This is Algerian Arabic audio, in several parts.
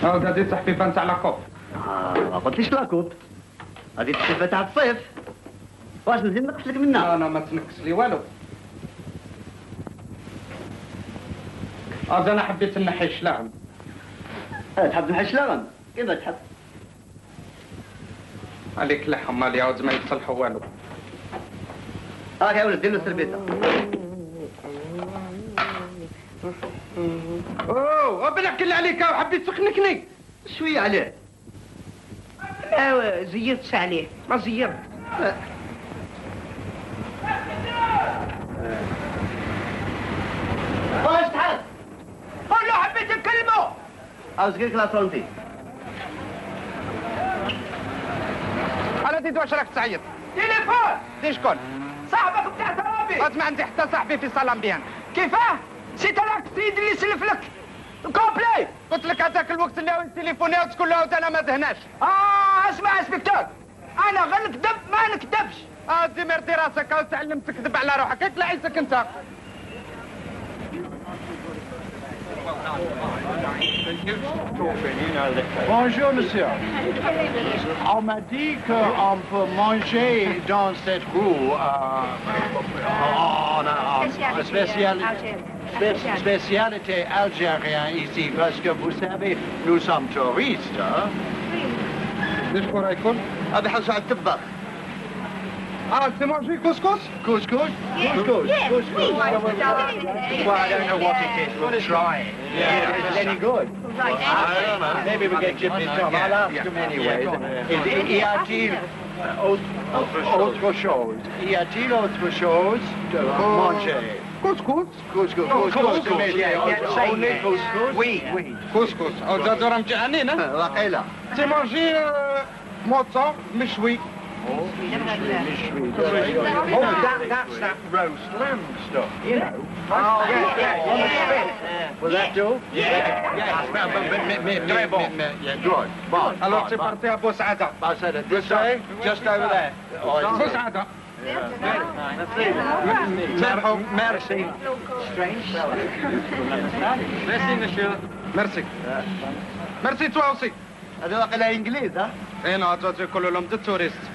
هذه التحفيفه نتاع la coupe. ما قلتليش la coupe، هذه التحفيفه تاع الصيف. واش نزيد نقص لك منها؟ انا ما تنقص لي والو. انا حبيت نحي الشلاغم. تحب تنحي الشلاغم؟ كيف تحب؟ عليك لحم مالي عاود ما يصلحوا والو. هاك يا ولد دير له السربيته. اوه بالعقل عليك وحبيت تخنقني. شوية عليه. لا زيرت عليه، ما زيرت. واش تحب؟ قول له حبيت نكلمه. عاوز لك la santé. على ديد واش راك تعيط؟ تليفون. دي شكون؟ صاحبك بتاع ترابي. ما عندي حتى صاحبي في سلامبيان. كيفاه؟ c'est هذاك السيد اللي سلف لك complet. قلت لك هذاك الوقت اللي هو تليفوني وتقول له انا ما دهناش. اسمع inspecteur، انا غير نكذب ما نكذبش. دي مرتي راسك وتعلم تكذب على روحك، اطلع عيسك انت. Bonjour monsieur. On m'a dit qu'on peut manger dans cette rue spécialité algérienne ici, parce que vous savez, nous sommes touristes. Hein? شكون رايكم؟ هذا حاجة على الطباخ. C'est manger couscous? Couscous? Couscous. Couscous. Well, I don't know what it is. We'll try it. Yeah. Is it any good? Right. I don't know. Maybe we get Jimmy Tom. I'll ask him anyway. Y a-t-il autre chose? Y a-t-il autre chose de manger? Couscous. Couscous. Couscous. Only couscous? Oui, oui. Couscous. زادو راهم جعانين. واقيلا. C'est manger mouton مشوي. Oh, that's that roast lamb stuff, you know. Oh, yeah, yeah, on the spit. Will that do? Yeah. Yeah. Très bon. Yeah, good. Bon. Alors, c'est parti à Bosada. Bosada. This way? Just over there. Bosada. Merci. Merci, monsieur. Merci. Merci, toi aussi. هذا واقيلا انجليز. ها؟ اي نو، يقولوا لهم des touristes.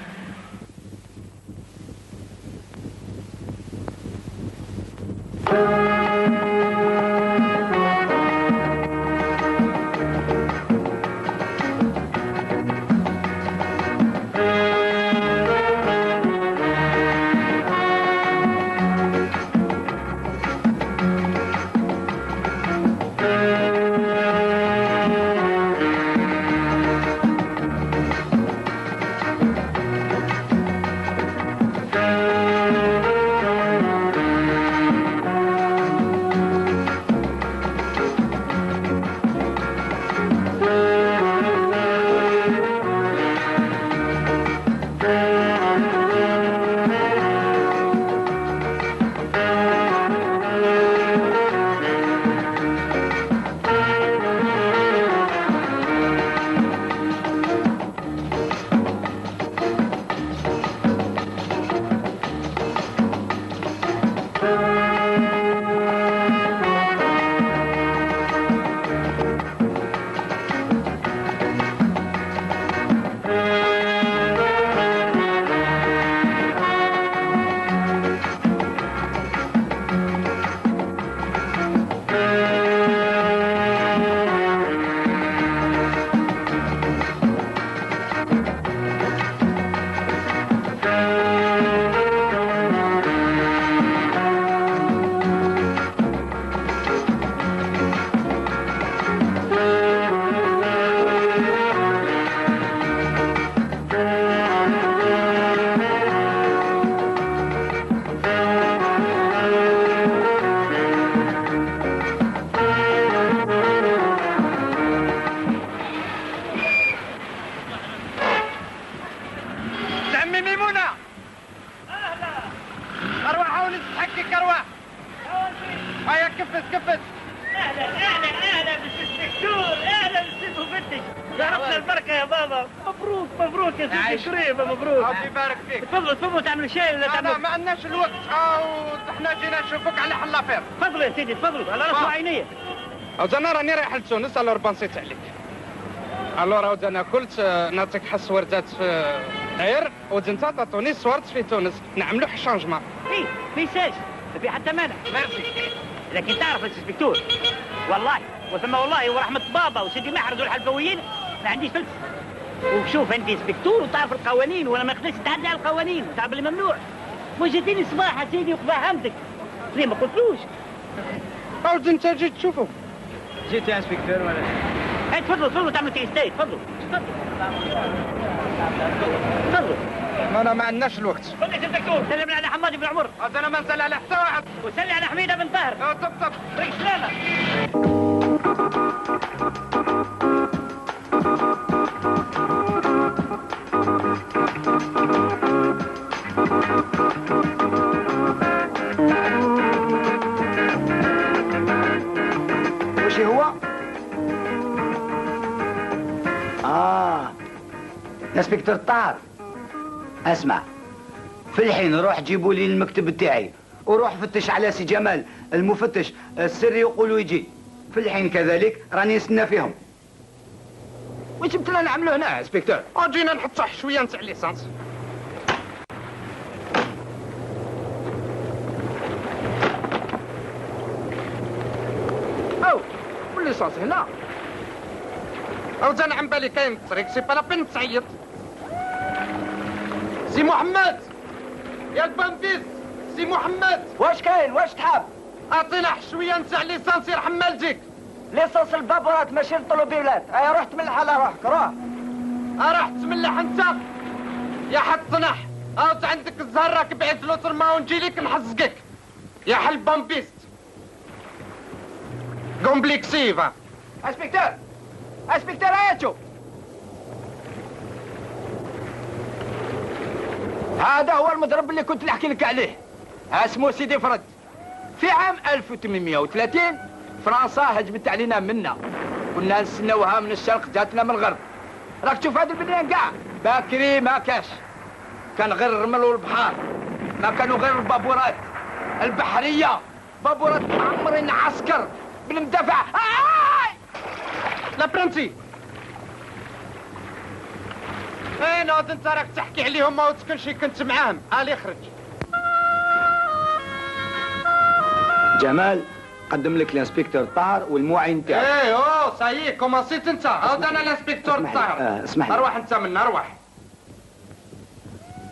كفت. اهلا اهلا اهلا بالسبكتور، اهلا بالسيف وفتش. عرفنا البركة يا بابا. مبروك مبروك يا سيدي كريمة، مبروك. الله يبارك فيك. تفضلوا تفضلوا، تعملوا شاي ولا تعملوا؟ ما عندناش الوقت، احنا جينا نشوفك على حل l'affaire. تفضلوا يا سيدي تفضلوا، على راسي وعينيا. انا راني رايح لتونس، alors بنسيت عليك. alors عاود انا قلت نعطيك حس وردات في الجزائر وانت تعطوني صورت في تونس، نعملوا changement. في ميساج ما في حتى مانع. ميرسي. لكن تعرف inspecteur، والله وثم والله ورحمة بابا وسيدي محرز والحلفويين ما عنديش فلس. وشوف انت inspecteur وتعرف القوانين، وانا ما نقدرش نتعدى على القوانين، تعرف اللي ممنوع. وجيتيني الصباح يا سيدي وفهمتك، ليه ما قلتلوش؟ عاود انت جيت تشوفه. جيت يا inspecteur ولا؟ هاي تفضلوا تفضلوا تعملوا تيستي، تفضلوا تفضلوا تفضلوا. انا ما عندناش الوقت. تفضل يا inspecteur، سلم على حمادي بن عمر. انا ما نسال على حتى واحد. وسلم على حميده بن طاهر. طب طب طريق سلامه. وش هو؟ inspecteur طاهر، اسمع، في الحين روح جيبوا لي المكتب تاعي، وروح فتش على سي جمال المفتش السري وقولوا يجي. في الحين كذلك راني نستنى فيهم. واش جبت لنا نعملو هنا inspecteur؟ جينا نحطوا شوية نتاع l'essence. او l'essence هنا. او انا عم بالي كاين الطريق، c'est pas la peine تعيط. سي محمد يا ال pompiste، سي محمد واش كاين؟ واش تحب؟ اعطينا شوية نتاع l'essence يرحم والديك. l'essence البابورات ماشي الطوموبيلات. اي روح تملح على روحك، روح. راح تملح انت يا حد صنح. اوت عندك الزهر راك بعت لوتر ما ونجي لك نحزقك يا حل pompiste complexé va. inspecteur inspecteur هيا شوف، هذا هو المضرب اللي كنت نحكي لك عليه، اسمه سيدي فرد. في عام 1830 فرنسا هجمت علينا منا، كنا نستناوها من الشرق جاتنا من الغرب. راك تشوف هذا البنيان كاع باكري ما كاش، كان غير الرمل والبحار، ما كانوا غير البابورات البحرية، بابورات معمرين عسكر بالمدافع. l'apprenti اي نوض انت راك تحكي عليهم ما وتكنش كنت معاهم. الي خرج. جمال قدم لك l'inspecteur طاهر والمعين تاعو. ايه او ça y est commencé انت. عاود انا l'inspecteur طاهر. اسمح لي، اروح انت منا، اروح.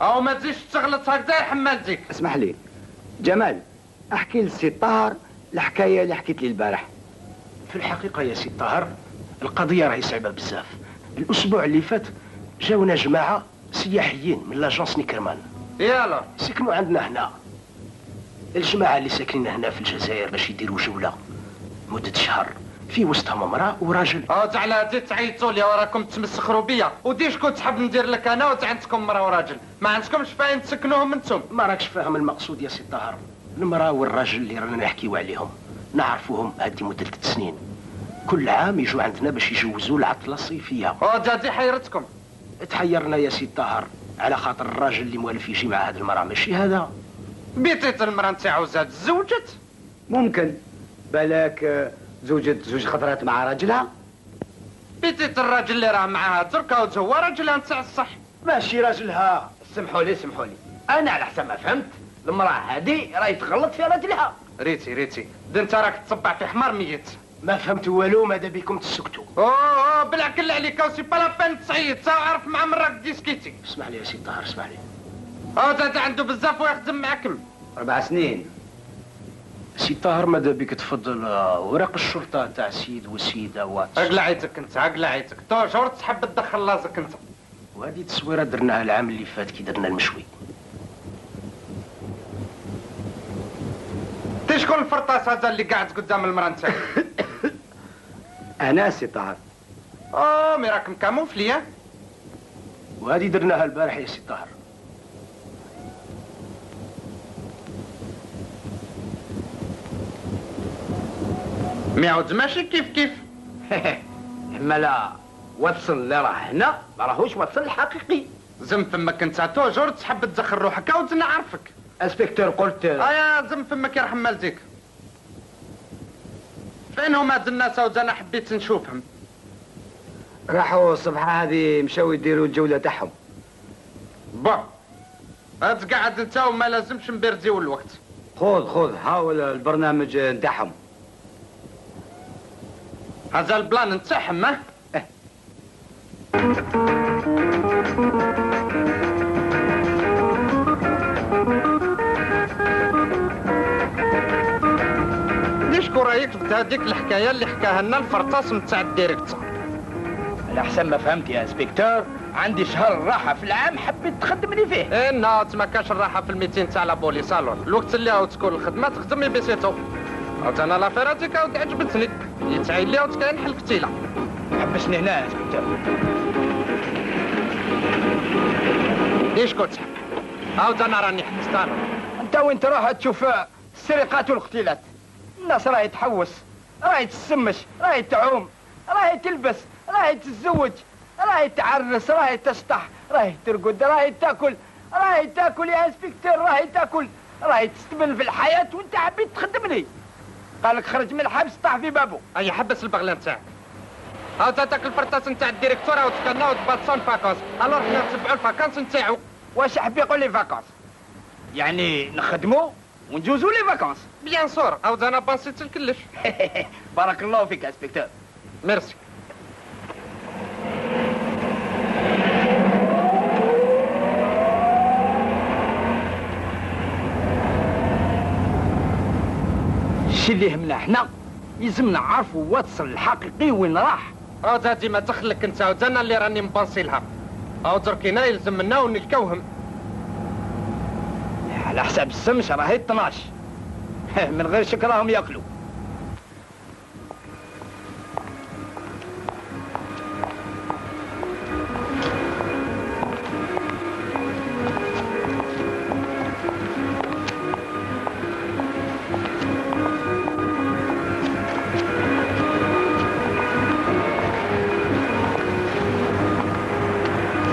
او ما تزيدش تغلط هكذا يرحم والديك. اسمح لي جمال، احكي لسي طاهر الحكاية اللي حكيت لي البارح. في الحقيقة يا سي طاهر القضية راهي صعيبة بزاف. الاسبوع اللي فات جاونا جماعة سياحيين من l'agence نيكرمان. يلا سكنوا عندنا هنا. الجماعة اللي ساكنين هنا في الجزائر باش يديروا جولة مده شهر، في وسطهم امراة وراجل. تعالى هادي تعيطوا لي وراكم تمسخروا بيا، ودي شكون تحب ندير لك انا وانت عندكم مراة وراجل، ما عندكمش فاين تسكنوهم انتم. ما راكش فاهم المقصود يا سي طاهر. المراة والراجل اللي رانا نحكيو عليهم نعرفوهم هادي مده 3 سنين، كل عام يجوا عندنا باش يجوزوا العطلة الصيفية. جاتي حيرتكم. تحيرنا يا سي طاهر على خاطر الراجل اللي موالف يجي مع هاد المراة ماشي هذا. بيتيت المراة نتاعو زاد تزوجت. ممكن بالك زوجت زوج خطرات مع راجلها. بيتيت الراجل اللي راه معاها دركا هو راجلها نتاع الصح. ماشي راجلها. سمحوا لي سمحوا لي، انا على حسب ما فهمت المراة هذه راهي تغلط في راجلها. ريتي ريتي انت راك تصبع في حمار ميت. ما فهمت والو، ماذا بكم تسكتوا؟ اوه بالعقل عليك، c'est pas la peine تعيط، عارف مع من راك discuter. اسمح لي يا سي طاهر، اسمح لي. هذا عنده بزاف ويخدم معاكم 4 سنين. سي طاهر ماذا بك تفضل اوراق الشرطة تاع سيد والسيدة واتس. عقل انت، عقل عيتك، toujours تحب تدخل لازك انت. وهذه التصويره درناها العام اللي فات كي درنا المشوي. انت شكون الفرطاس هذا اللي قاعد قدام المراة نتاعك؟ انا سي طاهر. mais راك م camouflé. وهذه درناها البارح يا سي طاهر. ميعود ماشي كيف كيف. اما لا واتسون اللي راه هنا ما راهوش واتسون الحقيقي. زم فمك انت toujours تحب تدخل روحك عاود نعرفك. inspecteur قلت يا زم فمك يرحم والديك. فين هما هاد الناس عاود انا حبيت نشوفهم. راحوا الصبحة هذه مشاو يديروا الجولة تاعهم. bon تقعد انت وما لازمش نبرديو الوقت. خذ خذ هاو البرنامج نتاعهم. هذا ال plan نتاعهم. اه ليش رايك في هذيك الحكاية اللي حكاها لنا الفرطاس نتاع ال directeur؟ على حسب ما فهمت يا inspecteur عندي شهر راحة في العام حبيت تخدمني فيه. ايه non ما كاش الراحة في ال métier تاع la police. alors الوقت اللي هاو تكون الخدمة تخدمي et c'est tout. عاود انا l'affaire هذيك عاود عجبتني، يتعين لي عاود كاين حل قتيله. حبسني هنا يا inspecteur. ليش كنت تحب؟ عاود انا راني حبست انا. انت وين تروح تشوف السرقات والقتيلات، الناس راهي تحوس، راهي تسمش، راهي تعوم، راهي تلبس، راهي تتزوج، راهي تعرس، راهي تشطح، راهي ترقد، راهي تاكل، راهي تاكل يا inspecteur، راهي تاكل، راهي تستبن في الحياة وانت حبيت تخدمني. قالك خرج من الحبس طاح في بابو. اي حبس البغلة نتاعك. هاو تاك الفرطاس نتاع ال directeur هاو تكنا وتبات en vacances، alors حنا نتبعو ال vacances نتاعو. واش حب يقول les vacances؟ يعني نخدمو ونجوزو les vacances. bien sûr، هاو انا بانسيت الكلش. بارك الله فيك inspecteur. ميرسي. الشيء اللي يهمنا حنا يلزم نعرفوا واتسون الحقيقي وين راح. عاود هادي ما تخلك انت، عاود انا اللي راني مبانسي لها. عاود دركينا يلزم منا ونلقاوهم. على حساب السمش راهي 12 من غير شك راهم ياكلوا.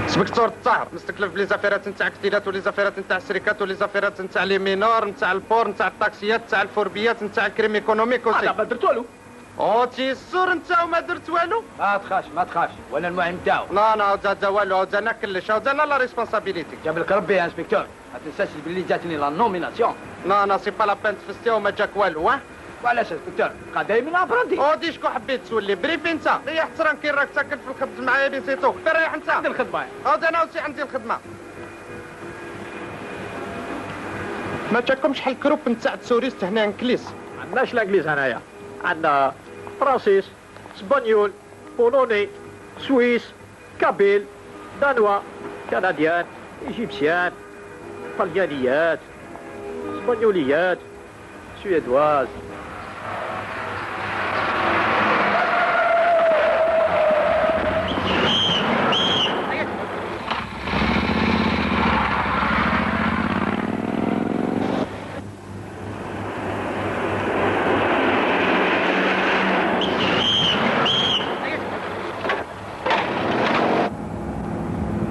inspecteur الطاهر مستكلف ب les affaires ات نتاع كتيلات و les affaires ات نتاع الشركات و les affaires ات نتاع les mineurs نتاع ال port نتاع الطاكسيات نتاع الفوربيات نتاع ال crime économique aussi. انا ما درت والو. او t'es sûr انت وما درت والو؟ ما تخافش ما تخافش وانا المهم تاعو. لا لا عاود والو، عاود انا كلش، عاود انا la responsabilité. جاب لك ربي يا inspecteur، ما تنساش بلي جاتني la nomination. non non c'est pas la peine تفستي وما جاك والو. ها وعلاش inspecteur؟ بقى دايما apprenti. اودي شكون حبيت تولي privé انت؟ ريح tranquille راك تاكل في الخبز معايا et c'est tout، ريح انت. عندي الخدمة. عاود انا aussi عندي الخدمة. ما جاكمش شحال groupe نتاع touristes هنا انجليز؟ عندناش الانجليز هنايا، عندنا فرنسيس، espagnol، polonais، suisse، kabyle، danois، canadien، égyptien، طليانيات، اسبانيوليات، suédoise.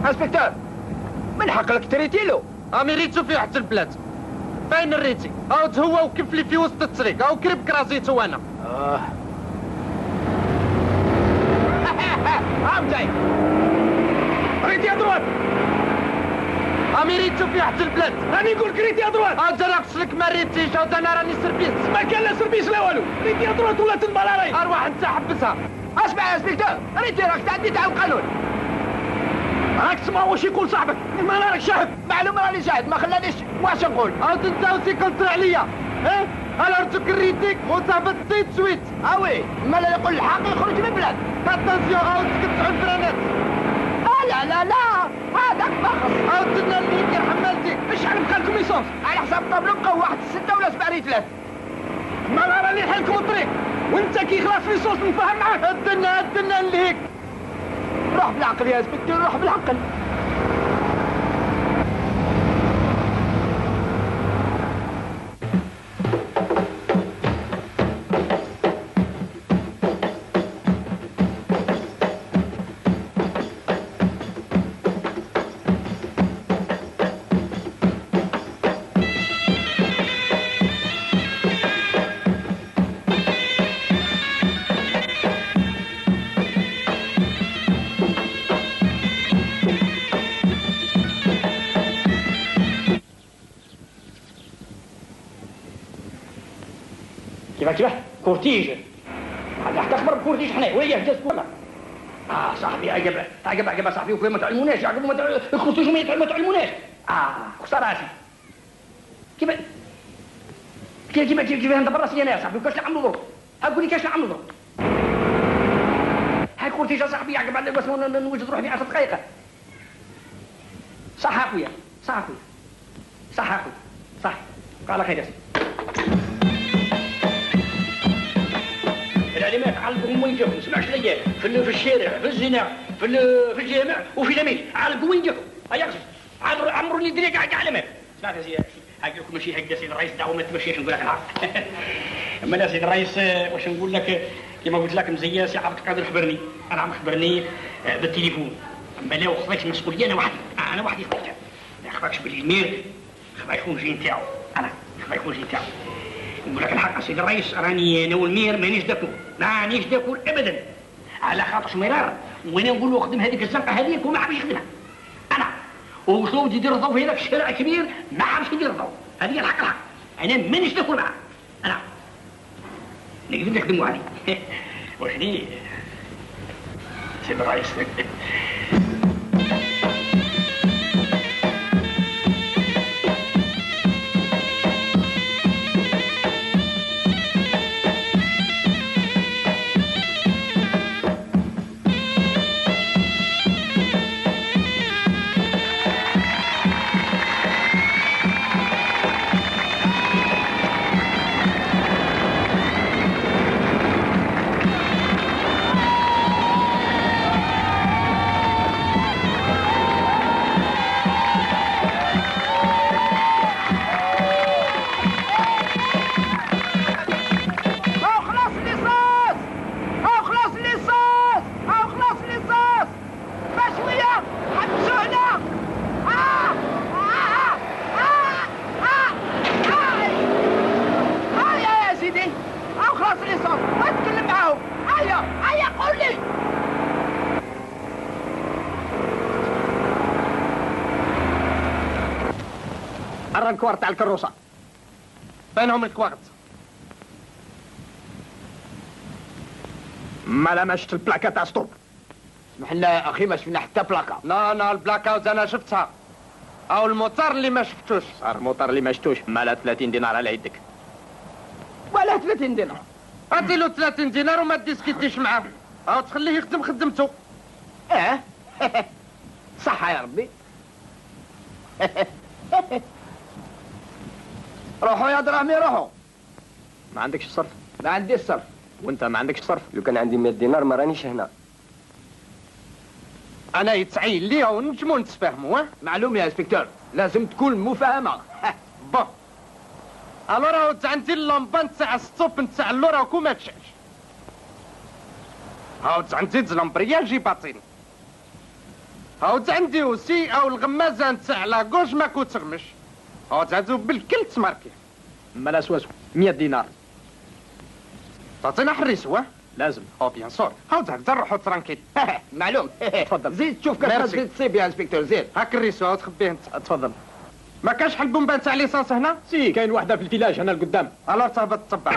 inspecteur من حق لك تريتيلو. اميريتو في واحد البلاد فين الريتي؟ عاود هو وكف لي في وسط الطريق، او كريب كرازيتو انا. عاود جاي arrêtez à droite. اميريتو في واحد البلاد. راني نقول arrêtez à droite. عاود انا قلت لك ما ريتيش، عاود انا راني service. ما كان لا service لا والو، arrêtez à droite ولا تنبال علي. ارواح انت حبسها. اسمع يا inspecteur، arrêtez راك تعديت على القانون. راك تسمع واش يقول صاحبك، ما راك شاهد. معلوم راني شاهد، ما خلانيش واش نقول. عاود انت aussi contre عليا. اه alors دوك ريتيك وتهبط tout de suite. ah oui، ما لا يقول الحق يخرج من البلاد. attention عاود تقطعوا الفرانات. لا لا لا هذاك ما خص. عاود لنا اللي يرحم والديك. شحال بقى لكم essence؟ على حساب الطابلو بقاو واحد 6 ولا 7 ريتلات. ما راني نحلكم الطريق وانت كي خلاص l'essence نفهم معاك. ادنا ادنا اللي روح بالعقل يا inspecteur، روح بالعقل. كيفاه cortège هذا حتى خبر ب cortège حنا وياه جاز كوما. صاحبي عجب عجب عجب صاحبي، وكان ما تعلموناش عجب ما ال cortège ما تعلموناش. خسارة راسي. كيف كيف كيف كيف ندبر راسي انا يا صاحبي؟ كاش نعملوا درك؟ قول لي كاش نعملوا درك؟ هاي cortège صاحبي عقب على بس نوجد روحي في 10 دقائق. صح اخويا، صح اخويا، صح اخويا، صح. على خير يا سيدي. العلماء علقوا وين جاهم، ما سمعش ليا في الشارع، في الزنا، في الجامع وفي اليمين، علقوا وين جاهم. هيا عمروا لي الدنيا كاع علامات. سمعت يا سيدي؟ هاك لكم ماشي هكذا سيدي الرئيس، دعوه ما تمشيش نقول لك الحق. اما لا سيدي الرئيس واش نقول لك، كما قلت لك مزيان سي عبد القادر خبرني، انا عم خبرني بالتليفون. اما لا وخذيت المسؤولية انا وحدي، انا وحدي خذيتها. ما خبركش باللي ال maire خبر يكون جي نتاعو، انا خبر يكون جي نتاعو. نقول لك الحق سيدي الرئيس، راني انا وال maire مانيش d'accord، مانيش d'accord ابدا، على خاطر مرار وانا نقول له خدم هذيك الزنقة هذيك وما حبش يخدمها. انا وقلت له يدير الضوء هنا في الشارع الكبير، ما حبش يدير الضوء. هذه الحق الحق، انا مانيش d'accord معاه، انا نقدر نخدموا عليه. وشني سيدي الرئيس؟ الكوار تاع الكروسه بينهم الكوارت. ما لا ما شفت البلاكه تاع stop. اسمح لنا يا اخي، ما شفنا حتى بلاكه. لا لا البلاكه انا شفتها، او الموتار اللي ما شفتوش. صار الموتار اللي ما شفتوش. ما لا 30 دينار على يدك. ولا 30 دينار؟ عطي له 30 دينار وما ديسكيتيش معاه، او تخليه يخدم خدمته. صح يا ربي. روحوا يا دراهمي روحوا. ما عندكش الصرف؟ ما عنديش الصرف. وانت ما عندكش صرف؟ لو كان عندي 100 دينار ما رانيش هنا. انا يتعين ليا ونجمو نتفاهموا. معلوم يا inspecteur، لازم تكون مفاهمه. bon alors راهو عندي اللمبة نتاع stop نتاع اللور راكو ما تشعش. هاو عندي l'embrayage يباطيني. هاو عندي aussi او الغمازه نتاع la gauche ما كو تغمش. هاو عندو بالكل تماركي. ما لا سواسو 100 دينار. تعطينا حريسو؟ لازم. او bien sûr. هاو هكذا نروحو tranquille. معلوم. تفضل. زيد شوف كاش زيد تصيب يا inspecteur، زيد. هاك الريسو هاو تخبيه انت. تفضل. ما كاش حل بومبا تاع l'essence هنا؟ si كاين وحده في ال village هنا لقدام. alors تهبط تتبع.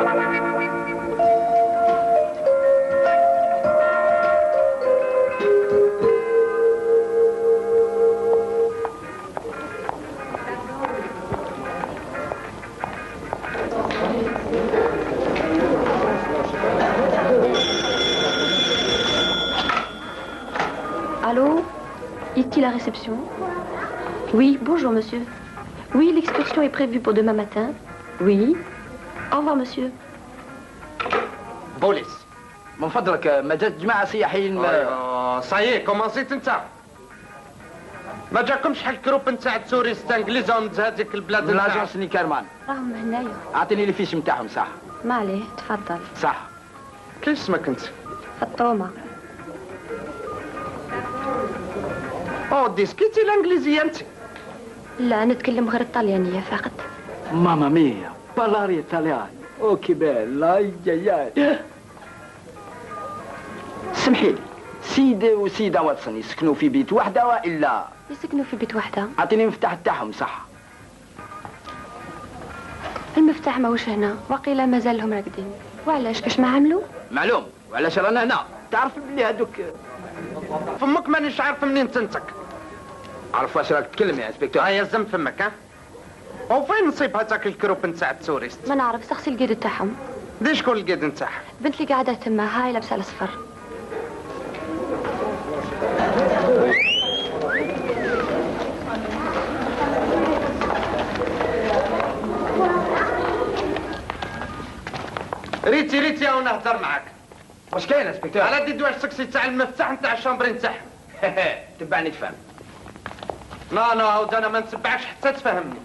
Allô? Ici la réception. Oui, bonjour monsieur. Oui, l'excursion est prévue pour demain matin. Oui. Au revoir monsieur. بوليس. من فضلك ما جات جماعة سياحيين. ça y est كومونسيت انت. ما جاكمش حل groupe نتاع ال touristes انجليز من هذيك البلاد؟ l'agence نيكرمان. راهم هنايا. اعطيني les fiches نتاعهم. صح. ما عليه تفضل. صح. كيف اسمك انت؟ فطومة. او ديسكيتي الانجليزية انت؟ لا نتكلم غير الطليانية فقط. mamma mia parlare italiano oh che bella اي. سمحي لي، سيدي وسيدة واتسون يسكنوا في بيت وحده والا؟ يسكنوا في بيت وحده. اعطيني المفتاح تاعهم. صح. المفتاح ماهوش هنا، وقيلا مازالهم راقدين. وعلاش كاش ما عملوا؟ معلوم، وعلاش رانا هنا؟ تعرف بلي هذوك فمك مانيش عارف منين تنتك. عرف واش راك تتكلم يا inspecteur. هيا زم فمك. ها وفين نصيب هذاك ال groupe نتاع ال touristes؟ ما نعرف، سقسي ال guide تاعهم. دي شكون ال guide نتاعهم؟ بنت اللي قاعدة تما، هاي لابسه الاصفر. ريتي ريتي او نهضر معاك. واش كاين inspecteur؟ على دي دواش سكسي تاع المفتاح نتاع ال chambre نتاعهم. تبعني تفهم. لا لا عاود انا ما نتبعكش حتى تفهمني.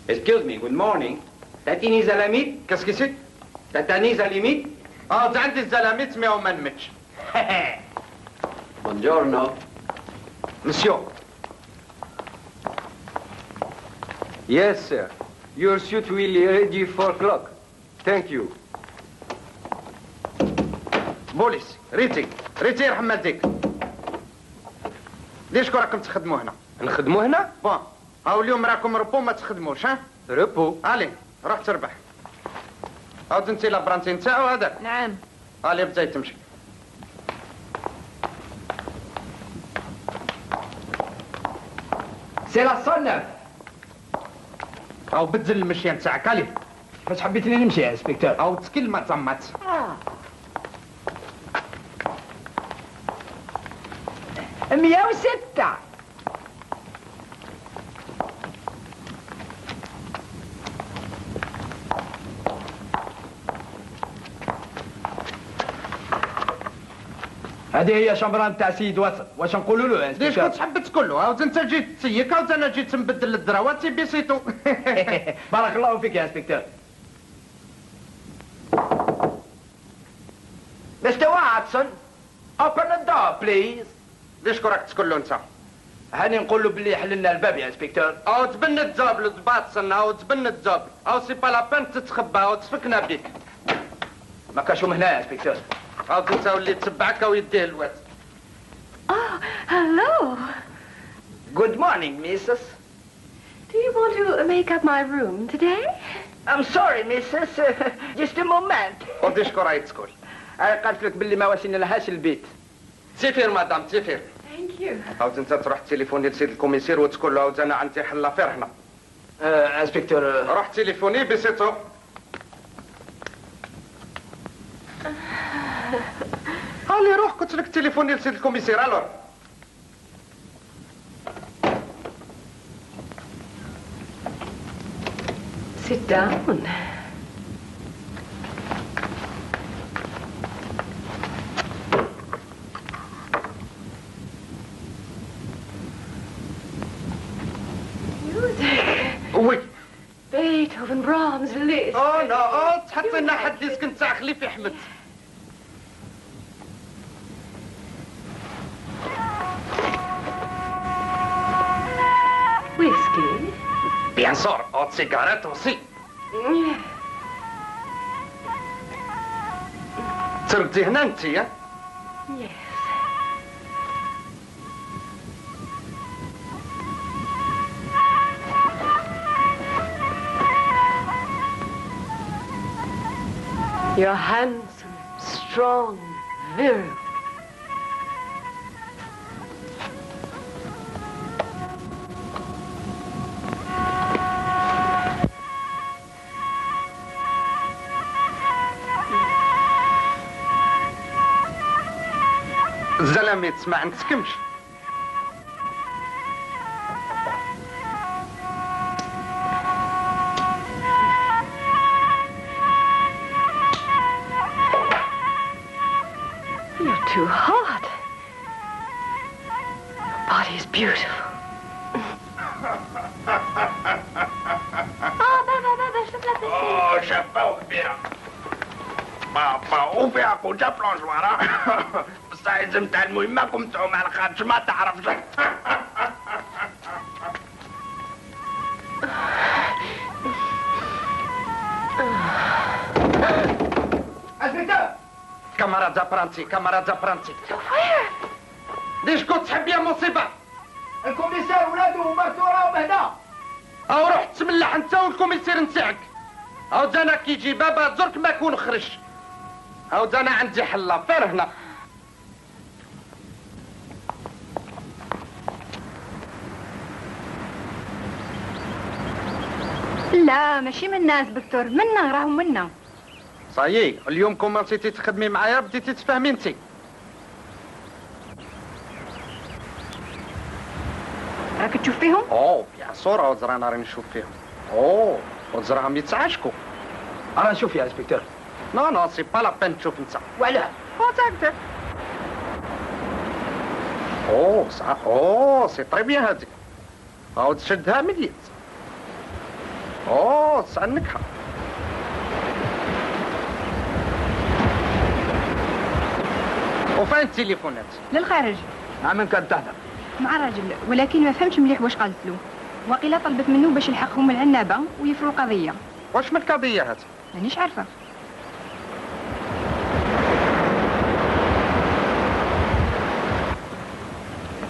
Excuse me, good morning. تعطيني زلاميت؟ qu'est-ce que c'est؟ تعطيني زلاميت؟ عندي الزلاميت mais وما نمتش. Buongiorno. Monsieur. Yes, sir. Your suit will be ready 4 o'clock. Thank you. بوليس ريتي ريتي يرحم والديك. ليش راكم تخدموا هنا؟ نخدموا هنا؟ Bon هاو اليوم راكم repos ما تخدموش. ها؟ Repos. Allez روح تربح. عاود انت l'apprenti نتاعو هذاك. نعم. Allez بداي تمشي. C'est la 109. او بدل المشية نتاعك. Allez كيفاش حبيتني نمشي يا inspecteur؟ او تكلمة تمات. 106. هذه هي chambre نتاع سيد واصل، واش نقولوا له؟ ليش كنت تحب تقول له؟ عاود انت جيت تسيك، عاود انا جيت نبدل الدراوات puis c'est tout. بارك الله فيك يا inspecteur. Mister Watson, open the door please. ليش راك تقول له انت؟ هاني نقول له باللي حللنا الباب يا inspecteur. او تبن الزابل باتسون، او تبن الزابل، او c'est pas la peine تتخبى او تفكنا بيك. ما كاشهم هنا يا inspecteur. او انت اللي تبعك او يديه الواد. Hello. Good morning, missus. Do you want to make up my room today? I'm sorry, missus. Just a moment. ودي شكون راهي تقول؟ قالت لك باللي ما واسينا لهاش البيت. سيفير مدام سيفير. Thank you. عاود انت تروح téléphoner لسيد ال commissaire وتقول له عاود انا عندي حل l'affaire هنا. Inspecteur. روح téléphoner puis c'est tout. Allez روح قلت لك téléphoner لسيد ال commissaire. Alors Sit down. Music. Oui. Beethoven, Brahms, Liszt. Oh no, oh تحط لنا حد اللي سكن تاع خليفي احمد. Whiskey. Bien sûr, autre cigarette aussi. ترقدي هنا انت يا؟ Yes. You're handsome, strong, virile. الزلمة تسمع نتسكمش. You're too hot. Your body is beautiful. بابا بابا شوف la piscine. اوه شابه وكبيره. بابا وفيها كوجا plongeoir. بصح لازم تعلموا يماكم تعوم على خاطر ما تعرفش. Inspecteur. Camarade apprenti, camarade apprenti. ليش كنت تحب يا مصيبة؟ ال commissaire ولادو ومرتو راهم هنا. او روح تملح انت وال commissaire نتاعك. عاود انا كي يجي بابا درك ما كون خرج. عاود انا عندي حل l'affaire هنا. لا ماشي منا inspecteur، منا راهم منا. ça y est اليوم commencé تي تخدمي معايا بديتي تفهمي انت. راك تشوف فيهم؟ oh bien sûr عاود رانا راني نشوف فيهم. oh وزراهم يتعاشكو. انا نشوف يا inspecteur. non non c'est pas la peine تشوف انت. وعلاه؟ هكذا. oh صح oh c'est très bien هذيك. عاود شدها من اليد. oh تعنكها. وفين التليفونات؟ للخارج. مع من كانت تهدر؟ مع راجل، ولكن ما فهمتش مليح واش قالت له. وقيلا طلبت منه باش يلحقهم العنابه ويفروا قضية. واش من القضية هذه؟ مانيش عارفه.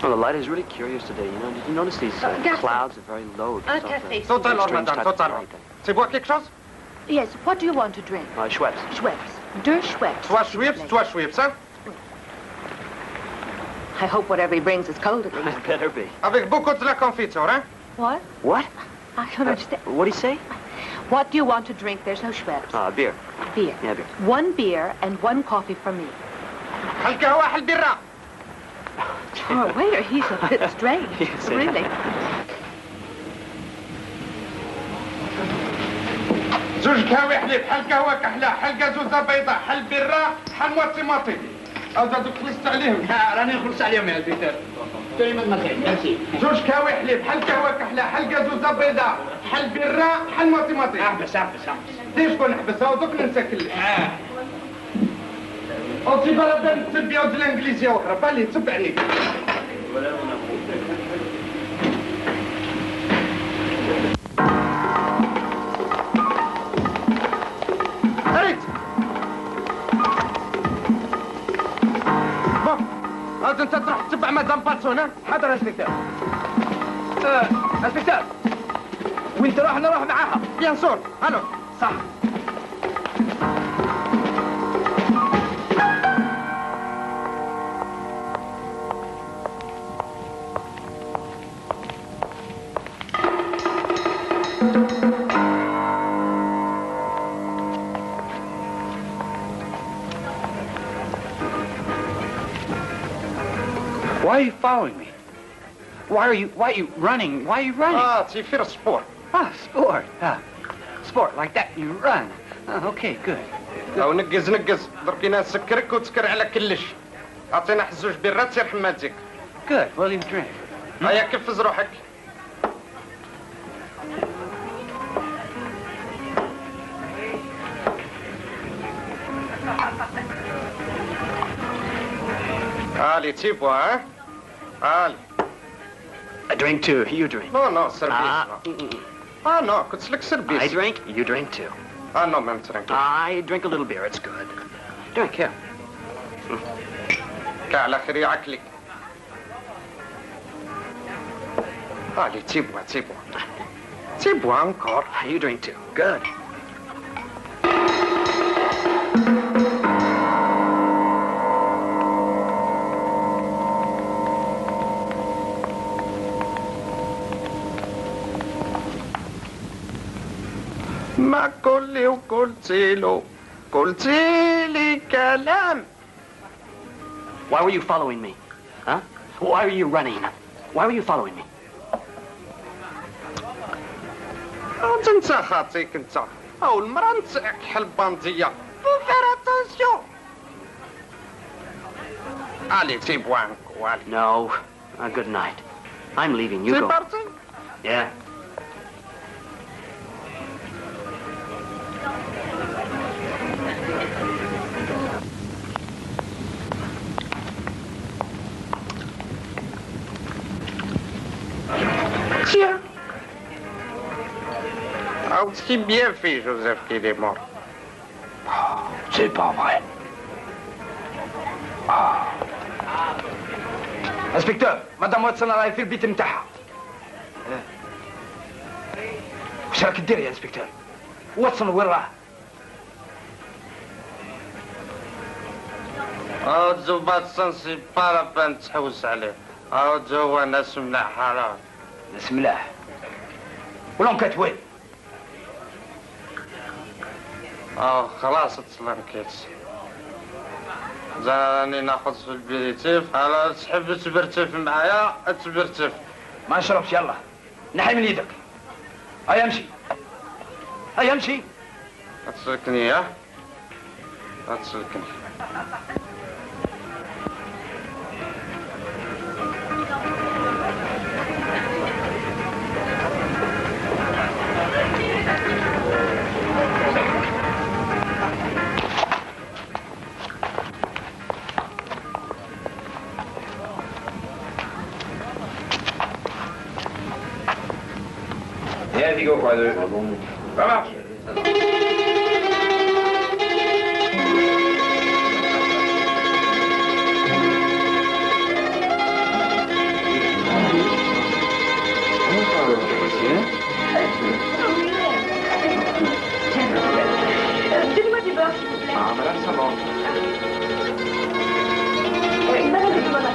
Well, the light is really curious today, you know. Did you notice these clouds are very low? Un café. Tout à l'heure, madame, tout à l'heure. Tu bois quelque chose? Yes, what do you want to drink? Schweppes. Schweppes. Deux Schweppes. Trois Schweppes, trois Schweppes, hein? I hope whatever he brings is cold at least. It better be. Avec beaucoup de la confiture, hein? What? What? I don't understand. What do you say? What do you want to drink? There's no Schweppes. Beer. Beer. Yeah, beer. One beer and one coffee for me. القهوة البيرة. Oh, waiter, he's a bit strange. Yes, really. زوج قهوة حليب، حل قهوة كحلة، حل قازوزة بيضاء، حل بيرة، حل moitié moitié. عاود خلصت عليهم. راني نخلص عليهم يا inspecteur. توني mademoiselle merci. زوج قهوة حليب، حل قهوة كحلة، حل قازوزة بيضاء، حل بيرة، حل moitié moitié. احبس احبس احبس. دير شكون نحبسها ودوك ننسى كلش. او c'est pas la peine تبي عاود الانجليزية اخرى، بالي تبعني. ريت. bon عاود انت تروح تتبع مدام باتسون. حاضر inspecteur. inspecteur وين تروح نروح معاها. bien sûr. الو صح. Why are you following me? Why are you running? Why are you running? Tu fais sport. Ah, sport. Ah, sport like that you run. Ah, okay, good. أو نقز نقز دركي نسكرك وتسكر على كلش. أعطينا حزوج بيرات سير حماتك. Good. Well, you drink. هيا كفز روحك. Allez, tu bois, hein? Allez. I drink too. You drink. Non, non, service. Ah, non, قلت لك service. I drink, you drink too. Ah, non, ما drink. I drink a little beer. It's good. Drink, here. على خير يا عقلي. Allez, tu bois, tu bois. Tu bois encore. You drink too. Good. ما كل وقلتي له قلتي لي كلام. Why were you following me? Huh? Why were you running? Why were you following me? انت خاطيك انت. او المرأة نتاعك حل باندية. Faut faire attention. Allez, tu bois un coup, allez. No. Good night. I'm leaving. You C'est go. parti? Yeah. Tiens. Ah, c'est bien fait, Joseph, qu'il est mort. Oh, c'est pas vrai. Ah. Inspecteur, Madame Watson راهي في البيت نتاعها. واش راك دير يا inspecteur؟ واتسون وين راه؟ عاود واتسون c'est pas la peine تحوس عليه. عاود هو ناس ملاح. راه ناس ملاح. و l'enquête وين؟ خلاص l'enquête. راني ناخذ في l'apéritif. على تحب تبرتف معايا تبرتف. ما نشربش. يلا نحي من يدك. هيا امشي هيا امشي. تسلكني ها تسلكني. Ça marche. Donnez-moi du beurre, s'il vous plaît. Ah, madame, ça manque. Madame de Pomona.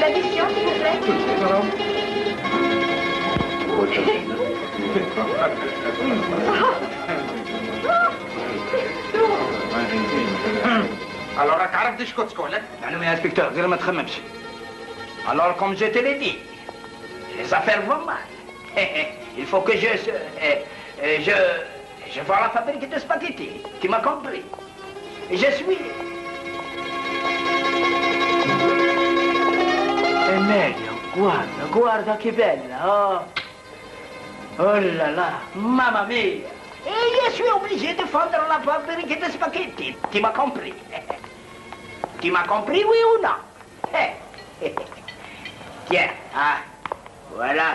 L'addition, s'il vous plaît. Tout de suite, madame. Alors راك عرفتي شكون تكون لك؟ معلوم يا inspecteur غير ما تخممش. Alors comme je te l'ai dit, les affaires vont mal. Il faut que je vois la fabrique de spaghettis. Tu m'as compris? Je suis Emilio, guarda, guarda che bella, oh! Oh là là, mamma mia! Et je suis obligé de fondre la fabrique de spaghettis. Tu m'as compris? Tu m'as compris, oui ou non? Tiens, ah, voilà.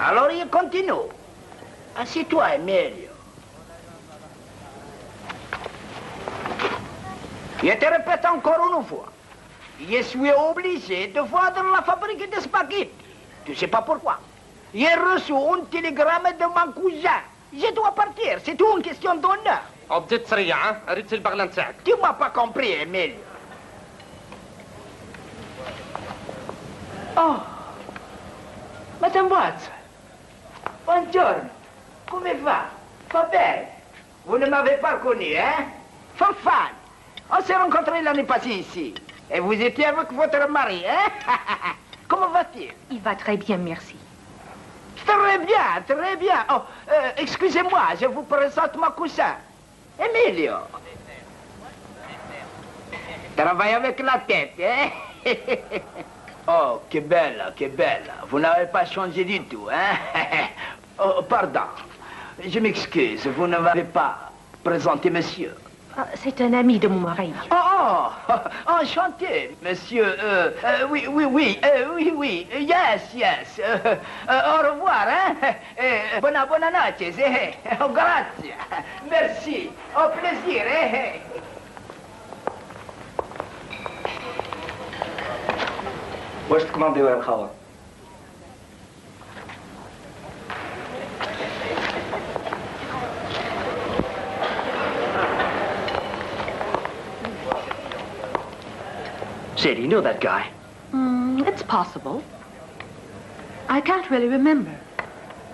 Alors, il continue. Assieds-toi, Emilio. Je te répète encore une fois. Je suis obligé de vendre la fabrique de spaghettis. Tu sais pas pourquoi. J'ai reçu un télégramme de mon cousin. Je dois partir, c'est une question d'honneur. بديت تريع ها؟ ريت البغلة نتاعك. Tu m'as pas compris, Emilio. Oh, Madame Watson. Buongiorno. Come va? Va bene. Vous ne m'avez pas reconnu, hein? Fanfan. On s'est rencontrés l'année passée ici. Et vous étiez avec votre mari, hein? Comment va-t-il? Il va très bien, merci. Très bien, très bien. Oh, excusez-moi, je vous présente mon cousin, Emilio. Travaille avec la tête, hein? Oh, che bella, che bella. Vous n'avez pas changé du tout, hein? Oh, pardon. Je m'excuse, vous ne m'avez pas présenté monsieur. Ah, c'est un ami de mon mari. Oh, oh, enchanté, monsieur. Oui, oui, oui, oui, oui. Yes, yes. Au revoir, hein. Buona, buona noche. Eh. Oh, grazie. Merci. Au plaisir, eh. واش تكومونديو يا الخاوة؟ Say, do you know that guy? It's possible. I can't really remember.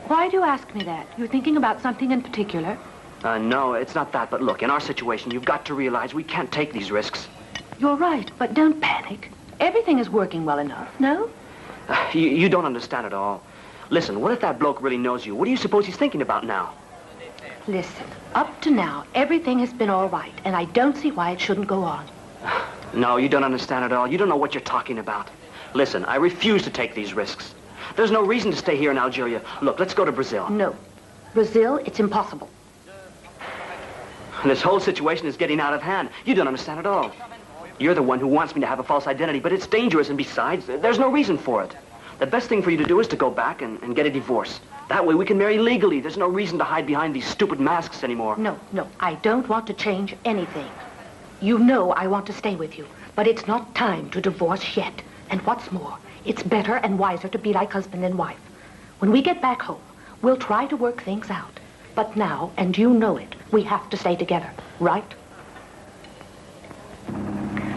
Why do you ask me that? You're thinking about something in particular? No, it's not that, but look, in our situation, you've got to realize we can't take these risks. You're right, but don't panic. Everything is working well enough, no? You don't understand at all. Listen, what if that bloke really knows you? What do you suppose he's thinking about now? Listen, up to now, everything has been all right, and I don't see why it shouldn't go on. No, you don't understand at all. You don't know what you're talking about. Listen, I refuse to take these risks. There's no reason to stay here in Algeria. Look, let's go to Brazil. No. Brazil, it's impossible. This whole situation is getting out of hand. You don't understand at all. You're the one who wants me to have a false identity, but it's dangerous, and besides, there's no reason for it. The best thing for you to do is to go back and get a divorce. That way we can marry legally. There's no reason to hide behind these stupid masks anymore. No, no, I don't want to change anything. You know I want to stay with you, but it's not time to divorce yet. And what's more, It's better and wiser to be like husband and wife. When we get back home, we'll try to work things out. But now, and you know it, we have to stay together, right?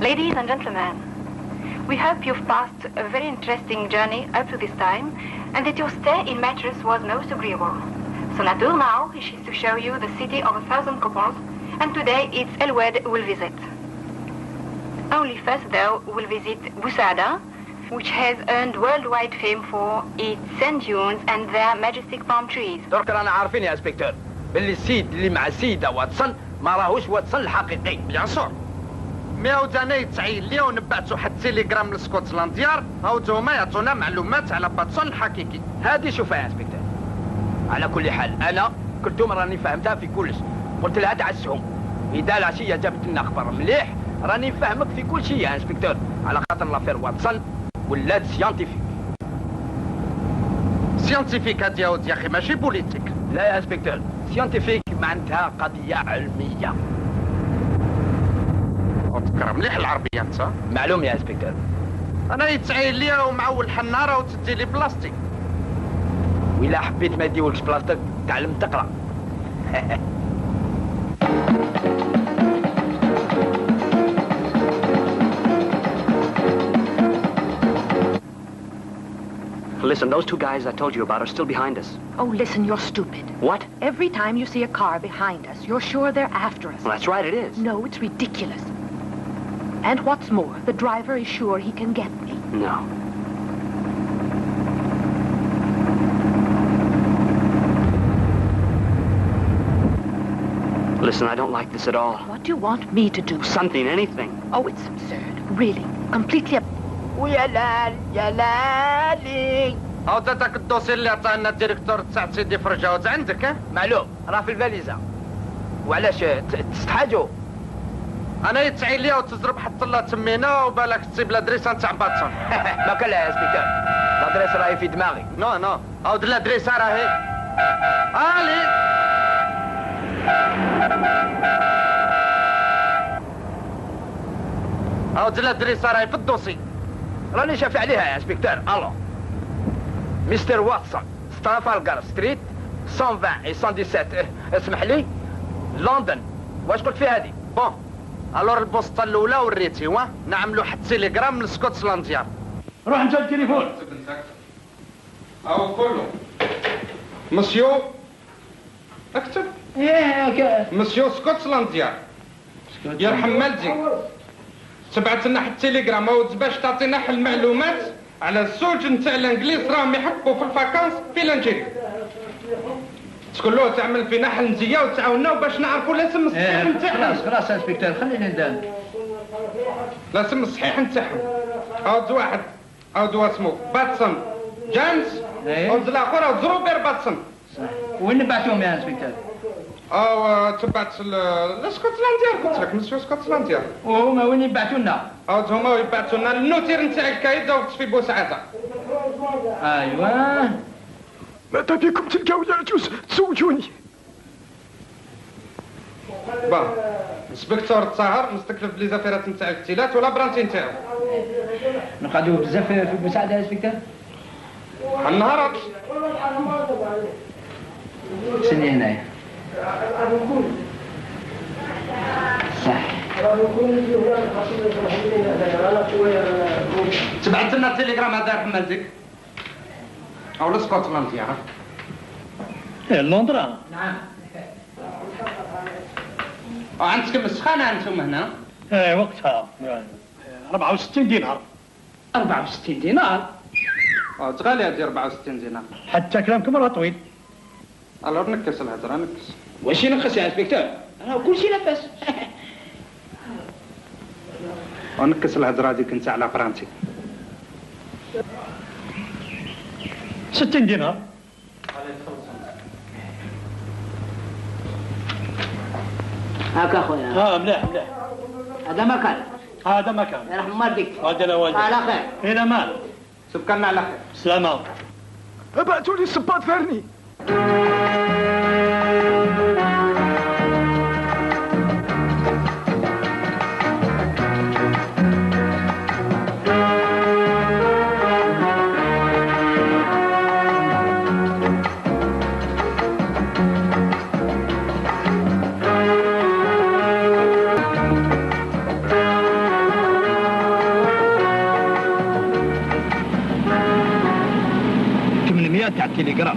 Ladies and gentlemen, we hope you've passed a very interesting journey up to this time and that your stay in Mattress was most agreeable. Sonatur now wishes to show you the city of 1,000 couples, and today it's El Oued we'll visit. Only first, though, we'll visit Boussada, which has earned worldwide fame for its sand dunes and their majestic palm trees. درك رانا عارفين يا inspecteur باللي السيد اللي مع السيدة واتسون ما راهوش واتسون الحقيقي. Bien sûr. Mais عاود انا يتعين لي ونبعثوا حتى تيليجرام لسكوتلاند يارد، عاود هما يعطونا معلومات على باتسون الحقيقي. هذه شوفها يا inspecteur. على كل حال انا كلثوم راني فهمتها في كلش، قلت لها تعسهم. اذا العشية جابت لنا خبر مليح راني نفهمك في كل شيء يا inspecteur، على خاطر l'affaire واتسون ولات scientifique. Scientifique هادي يا ود يا اخي، ماشي politique. لا يا inspecteur، scientifique معناتها قضية علمية. تقرا مليح العربية انت. معلوم يا inspecteur. انا يتعين لي ومعول حناره وتدي لي بلاصتي. وإلا حبيت ما يديولكش بلاصتك تعلم تقرا. Listen, those two guys I told you about are still behind us. Oh, listen, you're stupid. What? Every time you see a car behind us, you're sure they're after us. Well, that's right, it is. No, it's ridiculous. And what's more, the driver is sure he can get me. No. Listen, I don't like this at all. What do you want me to do? Something, anything. Oh, it's absurd. Really. Completely absurd. ويا لال يا لالي. عاود هذاك ال dossier اللي عطانا ال directeur تاع سيدي فرج عاود عندك؟ ها؟ معلوم، راه في الفاليزه. وعلاش تستحاجوا؟ انا يتعين لي وتزرب حتى الله تمينا وبالك تصيب l'adresse نتاع باتسون. ما كان لها inspecteur، l'adresse راهي في دماغي. Non non، عاود l'adresse راهي. Allez عاود l'adresse راهي في ال dossier. راني شاف عليها يا inspecteur. Allô Mister واتسون، Trafalgar Street 120 et 117، اسمح لي، لندن. واش قلت في هذه؟ Bon alors البوسطه الاولى وريتي وا نعملوا حتى تيليجرام لسكوتلاند يارد. روح انت التليفون. او كله مسيو اكتب. ايه مسيو سكوتلاند يارد يرحم مالديك، تبعت لنا حتى تيليجرام باش تعطينا حل المعلومات على الزوج نتاع الانجليز راهم يحقوا في ال vacances في l'Algérie. تقول له تعمل فينا حل مزية وتعاوننا باش نعرفوا الاسم الصحيح نتاعهم. خلاص خلاص inspecteur، خلينا ندان الاسم الصحيح نتاعهم. عاود واحد عاود اسمه باتسون جانز، عاود الاخر عاود روبير باتسون. صح. وين نبعثوهم يا inspecteur؟ او تبعت لسكوتلاند يارد، قلت لك مسيو سكوتلاند يارد. وهما وين يبعثوا لنا؟ عاود هما يبعثوا لنا ال notaire نتاع الكايد في بوسعاده. ايوا ماذا بكم تلقاو يا عجوز تزوجوني. Bon inspecteur الطاهر مستكلف ب les affaires نتاع القتيلات و l'apprenti نتاعو. نقعدوا بزاف في بوسعاده يا inspecteur؟ النهار سني هنايا. صح. تبعت لنا التليجرام هذا يرحم والديك. او لسكوتلاند يا لندرا. نعم. عندكم السخانه انتم هنا؟ ايه وقتها 64 دينار. 64 دينار؟ تغالي هادي 64 دينار. حتى كلامكم راه طويل. Alors نكس الهضرة نكس. واش ينقص يا inspecteur؟ راه كلشي لاباس. ونكس الهضرة هذيك نتاع l'apprenti. 60 دينار. هاكا خويا. مليح مليح. هذا ما كان. هذا ما كان. يرحم والديك. والدينا والديك. على خير. الى مال. سبقنا على خير. سلامة. ابعثوا لي الصباط فارني. تيليجرام،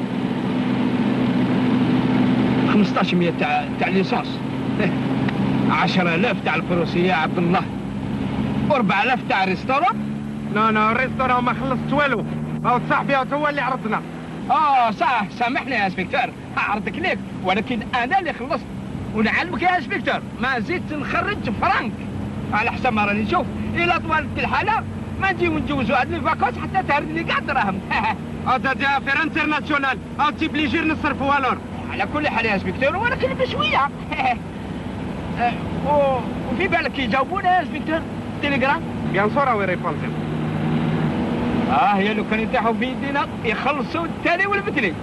1500 تاع l'essence، 10000 تاع ال procès يا عبد الله، و4000 تاع restaurant. non non restaurant ما خلصت والو، او صاحبي هو اللي عرضنا. صح، سامحني يا inspecteur، عرضك ليك، ولكن انا اللي خلصت. ونعلمك يا inspecteur ما زيدت نخرج فرانك على حسب ما راني نشوف. الى طوالت الحالة ما نجيو نجوزو هاد les vacances حتى تهرد لي كاع الدراهم. هذا affaire internationale، او t'es obligé نصرفو alors. على كل حال يا inspecteur، ولكن بشوية. وفي بالك يجاوبونا يا inspecteur télégramme؟ bien sûr راهو يريبونسيو. هي لو كان يطيحوا في يدينا يخلصوا التالي والبتلي.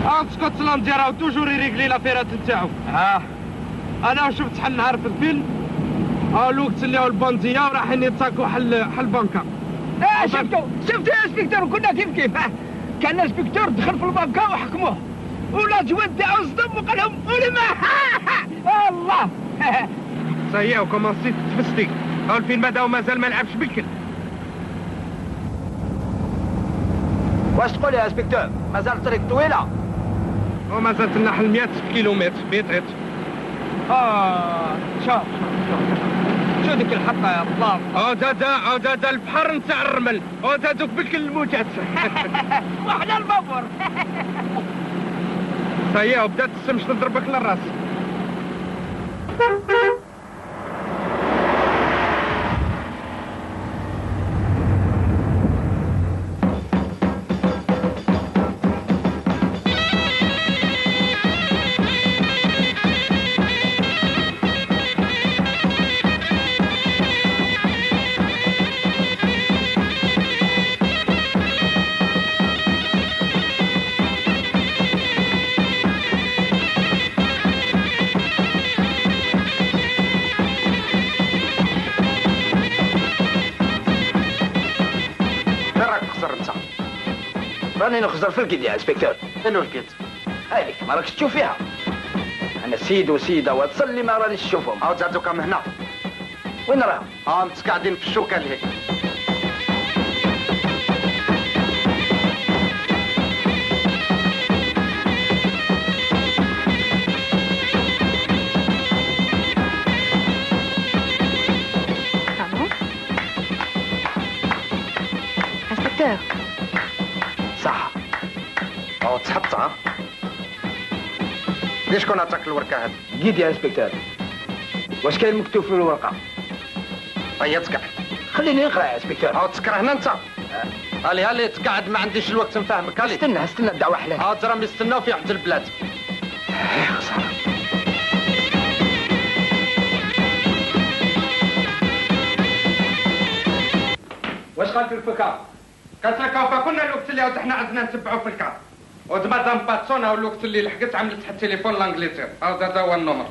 اسكتلند راهو toujours يريغلي لافيرات نتاعو. انا شفت حل نهار في الفيلم، الوقت اللي هو البونديه ورايحين يتاكو حل بنكه. شفتو يا inspecteur، كنا كيف كيف. كان inspecteur دخل في البنكه وحكموه، ولا جواد تاعو صدم وقال لهم قولي ما الله. ça y est وكومونسيت تفستي، الفيلم هذا ومازال ما لعبش بالكل. واش تقول يا inspecteur؟ مازال الطريق طويلة. ومازالت لنا حل 100 كيلومتر بيتعت. شوف شو ديك الحطه يا الله. دادا دادا البحر نتاع الرمل، دوك بالكل الموجات. وحنا البابور. ça y est وبدات السمش تضربك للراس. راني نخزر في ال guide يا inspecteur. شنو ال guide؟ هايلك ما راكش تشوف فيها. انا سيد وسيده وتصلي ما رانيش نشوفهم. عاود زادوك من هنا. وين راهم؟ قاعدين في الشوكة اللي هيك. Pardon? Inspecteur. صح. تحط. ليش كون عطاك الورقة هذه؟ guide يا inspecteur. واش كاين مكتوب في الورقة؟ هيا تقعد. خليني نقرا يا inspecteur. تكرهنا انت. allez allez تقعد، ما عنديش الوقت نفهمك. allez استنى استنى الدعوة حلال. ترى يستناو في عند البلاد. خسارة. واش قالت لك في ال car؟ قالت لك كنا الوقت اللي احنا عندنا نتبعوا في ال car. ودابا باتسون هو الوقت اللي لحقت عملت حتى التليفون l'Angleterre، هذا هو ال numéro.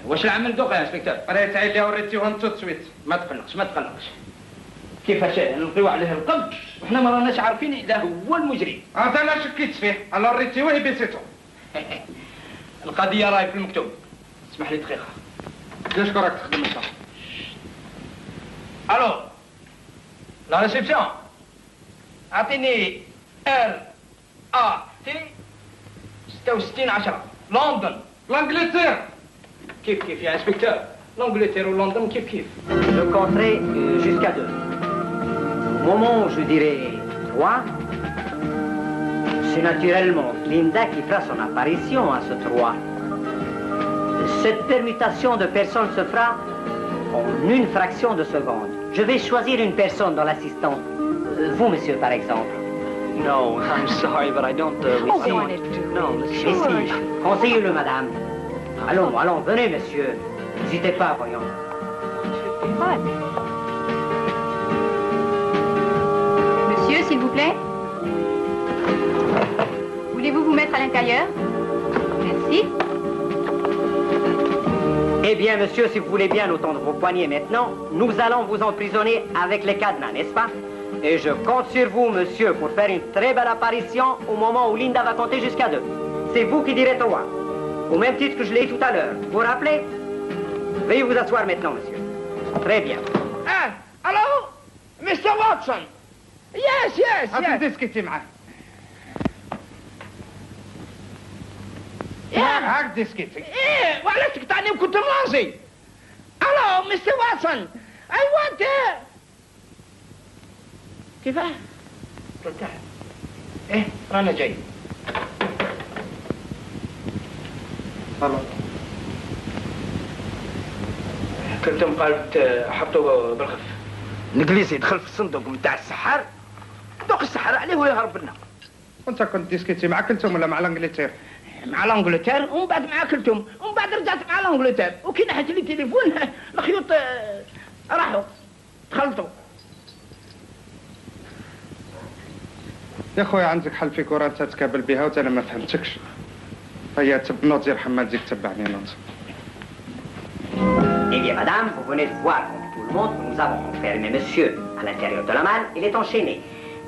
واش العمل دوق يا inspecteur؟ راه تعال لي وريتيهم tout de suite. ما تقلقش ما تقلقش. كيفاش نلقيو عليه القبض وحنا ما راناش عارفين اذا هو المجرم؟ هذا انا شكيت فيه، alors ريتيوه puis c'est tout. القضية راهي في المكتوب. اسمح لي دقيقة. ليش راك تخدم انت؟ allô la réception، اعطيني RAT 66 10 لندن. l'Angleterre. كيف كيف يا inspecteur، l'Angleterre ولندن كيف كيف. Je compterai jusqu'à 2. Au moment où je dirai 3, c'est naturellement Linda qui fera son apparition à ce 3. Cette permutation de personnes se fera en une fraction de seconde. Je vais choisir une personne dans l'assistance. Vous, monsieur, par exemple. No, I'm sorry, but I don't Oh, receive. go on, do. No, let's Si, si. Conseillez-le, madame. Allons, allons, venez, monsieur. N'hésitez pas, voyons. Fun. Monsieur, s'il vous plaît. Voulez-vous vous mettre à l'intérieur? Merci. Eh bien, monsieur, si vous voulez bien nous tendre vos poignets maintenant, nous allons vous emprisonner avec les cadenas, n'est-ce pas? Et je compte sur vous, monsieur, pour faire une très belle apparition au moment où Linda va compter jusqu'à 2. C'est vous qui direz 3. Au même titre que je l'ai dit tout à l'heure. Vous vous rappelez? Veuillez vous asseoir maintenant, monsieur. Très bien. Allô? Mister Watson. Yes yes yes. discuter معاه. هاك discuter. ايه وعلاش تقطعني وكنت ملانسي؟ Hello Mister Watson, I want. كيفاه؟ ترتاح. ايه رانا جاي. الو كنتم قالت حطوه بالخف. الانجليزي دخل في الصندوق نتاع السحار، دوق السحر عليه ويهرب لنا. وانت كنت discuter مع كلثوم ولا مع l'Angleterre؟ مع l'Angleterre ومن بعد مع كلثوم ومن بعد رجعت مع l'Angleterre، وكي نحيت لي تليفون الخيوط راحوا تخلطوا. يا خويا عندك حل في كرة انت تكابل بها وانت انا ما فهمتكش. هيا نوض يرحم والديك تبعني نوض. Eh bien, madame, vous venez de voir, comme tout le monde, que nous avons enfermé monsieur à l'intérieur de la malle. Il est enchaîné.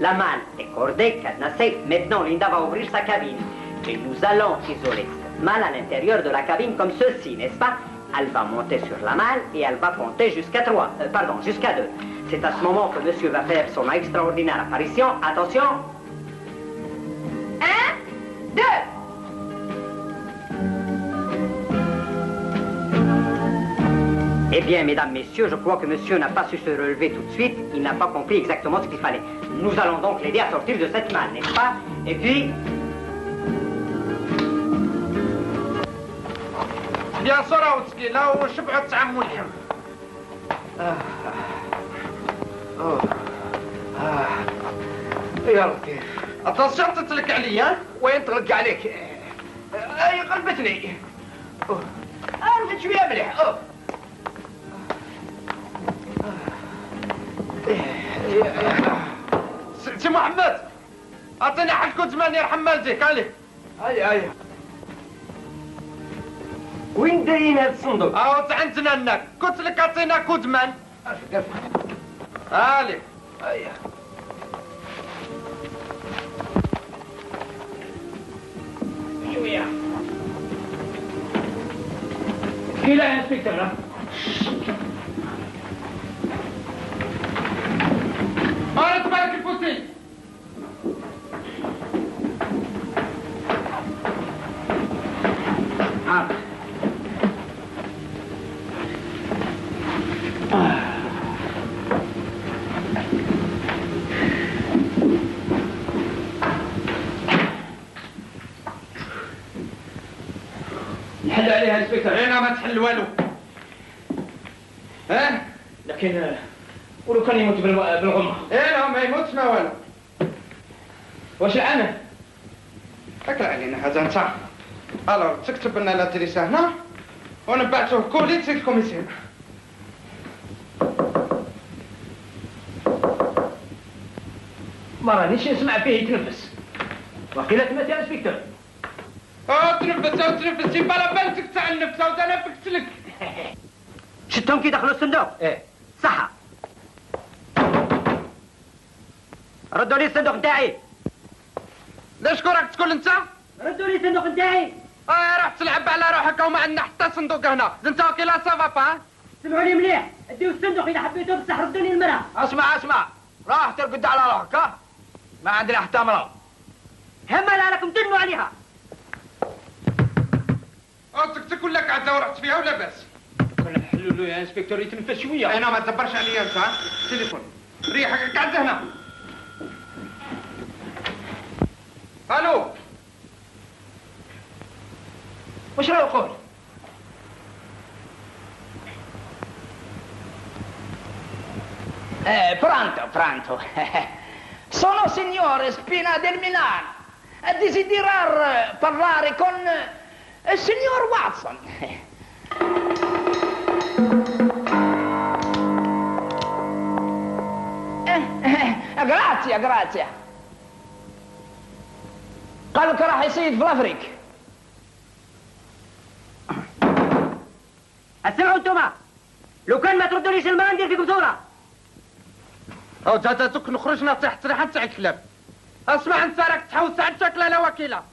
La malle est cordée, cadenassée. Maintenant, Linda va ouvrir sa cabine. Et nous allons isoler cette malle à l'intérieur de la cabine comme ceci, n'est-ce pas? Elle va monter sur la malle et elle va compter jusqu'à 3. Pardon, jusqu'à 2. C'est à ce moment que monsieur va faire son extraordinaire apparition. Attention! 1, 2. Eh bien, mesdames, messieurs, je crois que monsieur n'a pas su se relever tout de suite. Il n'a pas compris exactement ce qu'il fallait. Nous allons donc l'aider à sortir de cette malle, n'est-ce pas? Et puis... يا صورة وثقيلة وشبعوا تعموا اللحم. يا لطيف. Attention تتلك عليا. وين تغلق عليك؟ اي قلبتني. عرفت شوية مليح. سي محمد اعطيني حل coup de main يرحم والديك. علي هيا هيا. وين دايرين هذا الصندوق؟ اهو عندنا هناك، قلت لك اعطينا coup de main. allez هيا. شوية ثقيلة يا inspecteur. أرد بالك الفوسي. نحل عليها inspecteur. هنا ما تحل والو. ها؟ لكن ولو كان يموت بالغمة. ايه لا ما يموتش ما والو. واش العمل؟ اكل علينا هذا انت. Alors تكتب لنا l'adresse هنا ونبعثوه colis لل commissaire. ما رانيش نسمع فيه يتنفس. وقيلا تمات يا inspecteur. تنفس تنفس c'est pas la peine تقطع النفس انا فكت لك. شفتهم كي دخلوا الصندوق؟ ايه صح. ردوا لي الصندوق نتاعي. ليش راك تقول انت؟ ردوا لي الصندوق نتاعي. راح تلعب على روحك وما عندنا حتى صندوق هنا، انت وكيلا ça va pas. سمعوا لي مليح، اديو الصندوق اذا حبيتوا بصح ردوا لي المرأة. اسمع اسمع، راح ترقد على روحك، ما عندنا حتى مرأة. هما لا راكم تنموا عليها. تك ولا قاعدة ورحت فيها ولا باس؟ كنا نحلوا له يا inspecteur يتنفس شوية. انا ما تدبرش عليا انت. تليفون ريحك قاعد هنا. الو واش راه يقول؟ Pronto, pronto. Sono signore Spina del Milano. Desiderar parlare con il signor Watson. Grazie, grazie. قال لك راح يصيد في l'Afrique. اسمعوا انتوما، لو كان ما تردوليش المرأة ندير فيكم ثورة. او تاتك نخرج نطيح الطريحه تاع الكلاب. اسمع انت راك تحوس على الشكله لا وكيله.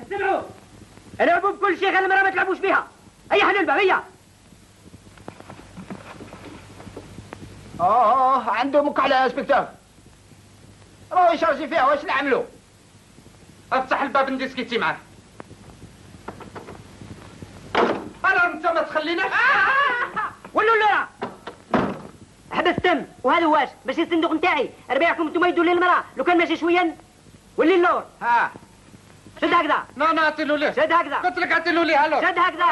اسمعوا، العبوا بكل شيء غير المرأة ما تلعبوش بها. هيا حلوا الباب هيا. عنده مك على inspecteur. راهو يشارجي فيها، واش نعملو؟ افتح الباب نديسكيتي معاه. انا انت ما تخليناش. ولوا اللورا حبس تم. وهذا واش ماشي الصندوق نتاعي، ربيعكم انتم يدوا لي المراة لو كان ماشي شوية ولي اللور. ها شد هكذا. لا لا اعطي له ليه. شد هكذا. قلت لك اعطي له ليه. الو شد هكذا.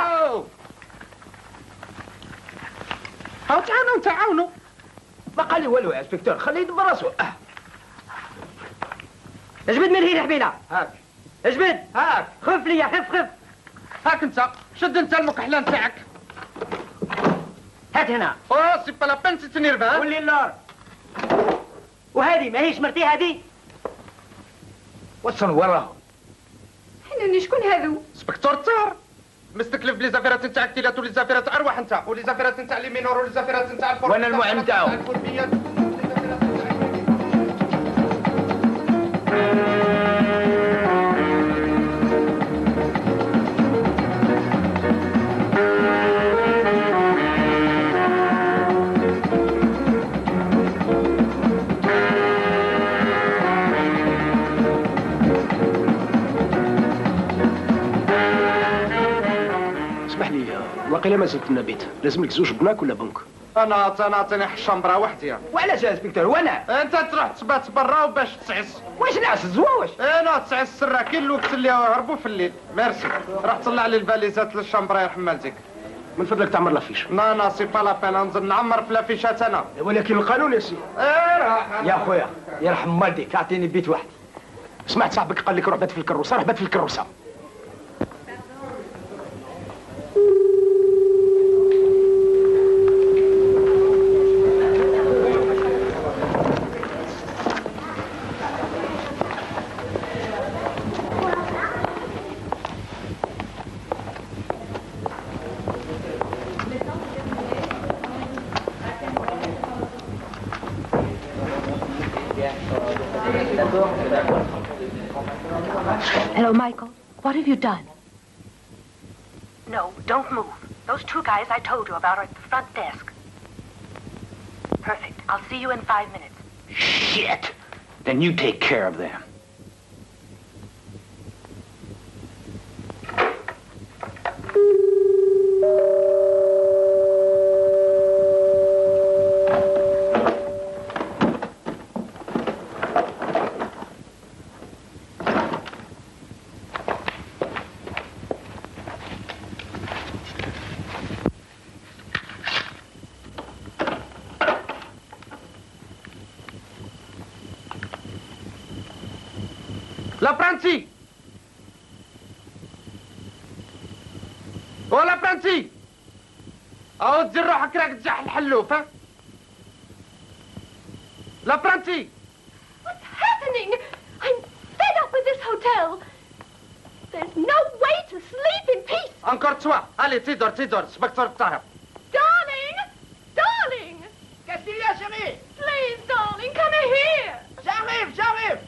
هاو تعاونوا تعاونوا. ما قال لي والو يا inspecteur، خليه يدبر راسو. اجبد من هنا حبيله. هاك اجبد. هاك خف ليا، خف خف. هاك انت، شد انت المكحله نتاعك. هات هنا. oh c'est pas la peine تتنيرفا. ولي اللور. وهذه ماهيش مرتي هذه. وصل وراهم. حنوني شكون هذو؟ inspecteur الطاهر مستكلف ب les affaires نتاعك تيلات و les affaires ارواح انت و les affaires نتاع les mineurs و les affaires نتاع الفور. وانا المعلم تاعو. واقيلا ما زلت لنا بيت، لازم لك زوج بناك ولا بنك؟ انا اعطيني ال chambre وحدي. وعلاش يا inspecteur؟ وانا؟ انت تروح تبات برا وباش تعس. واش نعس الزواوش؟ انا تعس السراكين الوقت اللي هربوا في الليل. ميرسي، روح طلع لي الفاليزات لل chambre يرحم والديك. من فضلك تعمر la fiche. non non c'est pas la peine، ننزل نعمر في لافيشات انا. ولكن القانون يا سي. ايه يا خويا يرحم والديك، اعطيني بيت وحدي. سمعت صاحبك قال لك روح بات في الكروسه، روح بات في الكروسه. Hello, Michael. What have you done? No, don't move. Those two guys I told you about are at the front desk. Perfect. I'll see you in 5 minutes. Shit! Then you take care of them. L'apprenti! Oh l'apprenti! أو دير روحك راك تجح الحلوف ها؟ L'apprenti! What's happening? I'm fed up with this hotel. There's no way to sleep in peace. Encore toi. Allez, تيدور تيدور inspecteur الطاهر. Darling! Darling! Qu'est-ce qu'il y a, chérie? Please, darling, come here. J'arrive, j'arrive.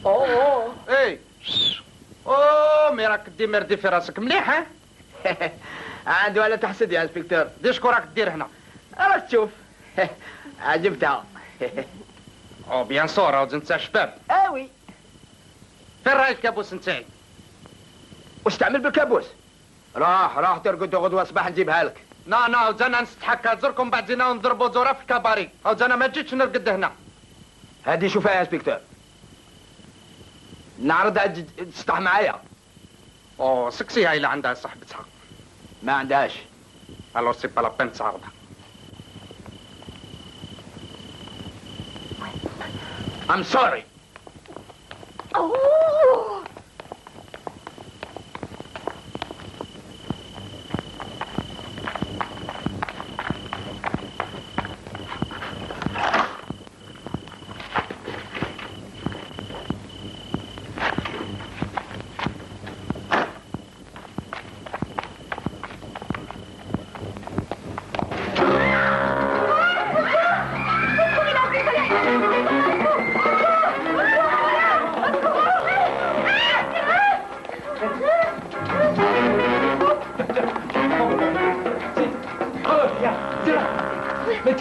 اوه اي اوه mais راك ديمردي في راسك مليح ها؟ عنده ولا تحسد يا inspecteur. دي شكون راك دير هنا؟ راك تشوف. عجبتها. oh bien sûr عاود انت شباب. ah oui. فين راهي الكابوس نتاعي؟ واش تعمل بالكابوس؟ راح ترقد غدوه صباح نجيبها لك. non non عاود انا نستحق زركم بعدين نضربوا زوره في الكباري، عاود انا ما جيتش نرقد هنا. هادي شوفها يا inspecteur. نعرضها تسطح معايا. oh سكسيها الا عندها صاحبتها. ما عندهاش. alors c'est pas la peine تعرضها. I'm sorry. Oh!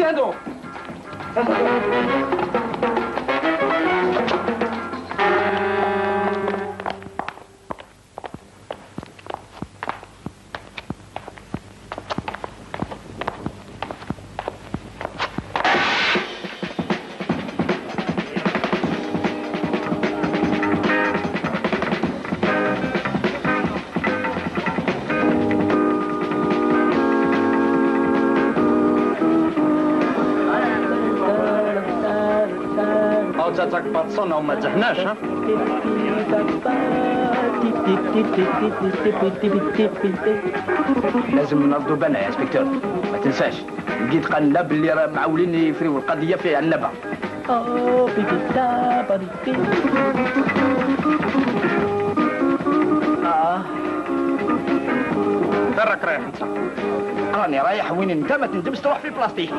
Viens donc. تاك باتسون وما تزحناش. ها لازم نردوا بالنا يا inspecteur، ما تنساش لقيت قالنا باللي راه معولين يفريو القضية في عنبة. راك رايح انت؟ راني رايح وين انت ما تندمش تروح في بلاصتي.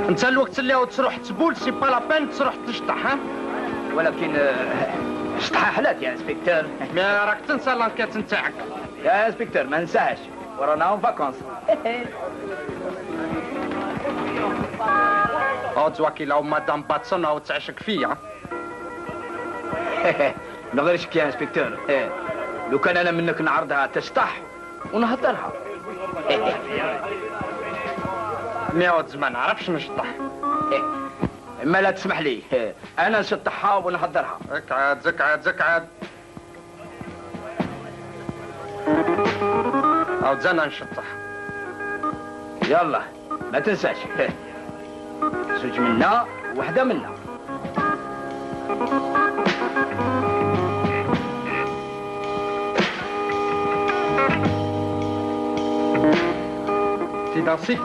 انت الوقت اللي تروح تبول c'est pas la peine تروح تشطح. ها ولكن شطحة حلات يا inspecteur. ما راك تنسى l'enquête نتاعك يا inspecteur. ما ننساهش ورانا en vacances. او تواكي لو مدام باتسون او تعشق فيا. ما غيرش يا inspecteur، لو كان انا منك نعرضها تشطح ونهضرها. ميعود ما نعرفش نشطح. ما لا تسمح لي انا نشطحها ونهضرها. اقعد اقعد اقعد. عاود انا نشطح. يلا ما تنساش زوج منا وحده منا. تي دانسي؟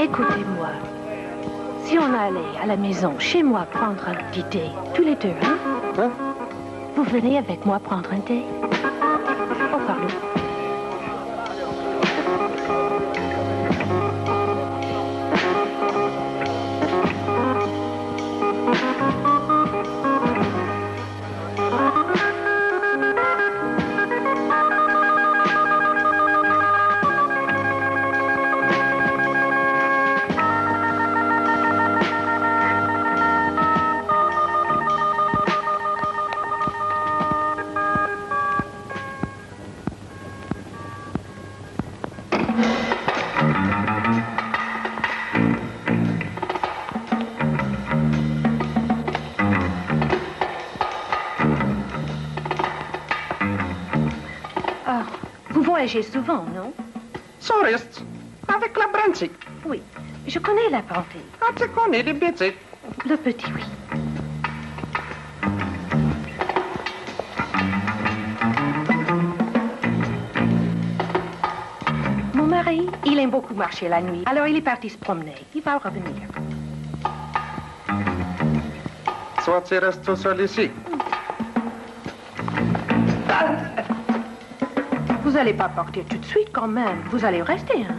Écoutez-moi. Si on allait à la maison, chez moi, prendre un petit thé, tous les deux, hein? Hein? Vous venez avec moi prendre un thé? Oh, pardon. Vous voyagez souvent, non? Touriste, avec l'apprenti. Oui, je connais l'apprenti. Ah, tu connais les petits? Le petit, oui. Mon mari, il aime beaucoup marcher la nuit, alors il est parti se promener. Il va revenir. Toi, tu restes tout seul ici. Vous allez pas partir tout de suite quand même. Vous allez rester, hein?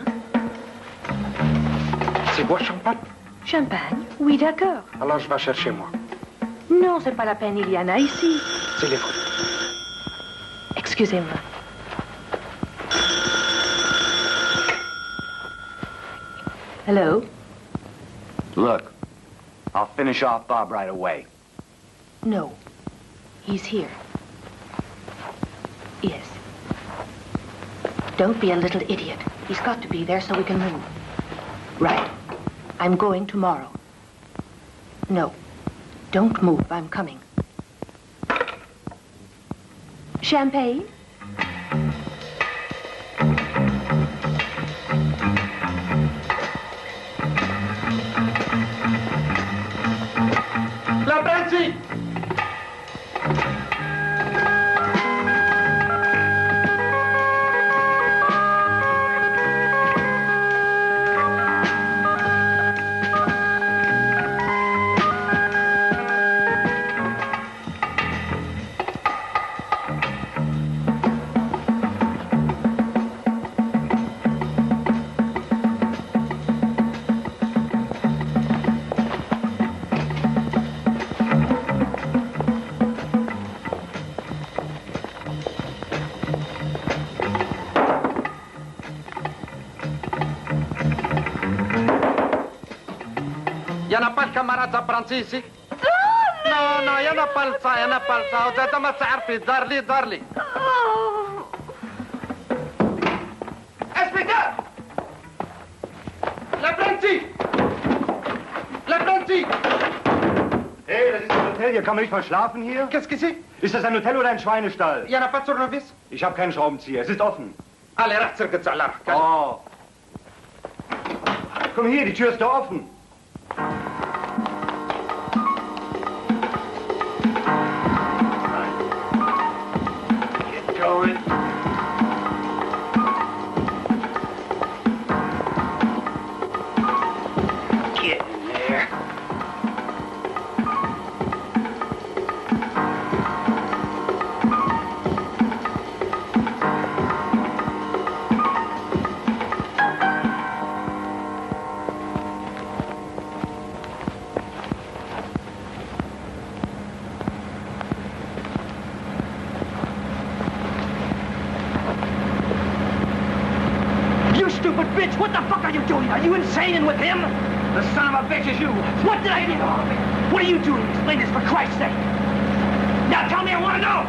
C'est boire champagne? Champagne? Oui, d'accord. Alors je vais chercher moi. Non, c'est pas la peine, il y en a ici. Téléphone. Excusez-moi. Hello? Look, I'll finish off Bob right away. No, he's here. Yes. Don't be a little idiot. He's got to be there so we can move. Right. I'm going tomorrow. No. Don't move. I'm coming. Champagne? L'apprenti! Il n'y en a pas de camarades apprentis ici. Non, non, il n'y en a pas le temps, il n'y en a pas le temps. وزاد ما تعرفي دار لي دار لي. Inspecteur! L'apprenti! L'apprenti! Hey, das ist ein Hotel, hier kann man nicht mal schlafen hier. Qu'est-ce que c'est? Ist das ein Hotel oder ein Schweinestall? Il n'y en a pas de tournevis? Ich habe keinen Schraubenzieher, es ist offen. Allez, راح ترقد على روحك. Oh. Komm hier, die Tür ist doch offen. Going. Get in there. Stupid bitch, what the fuck are you doing? Are you insane and with him? The son of a bitch is you. What did I do? What are you doing? Explain this for Christ's sake. Now tell me, I want to know.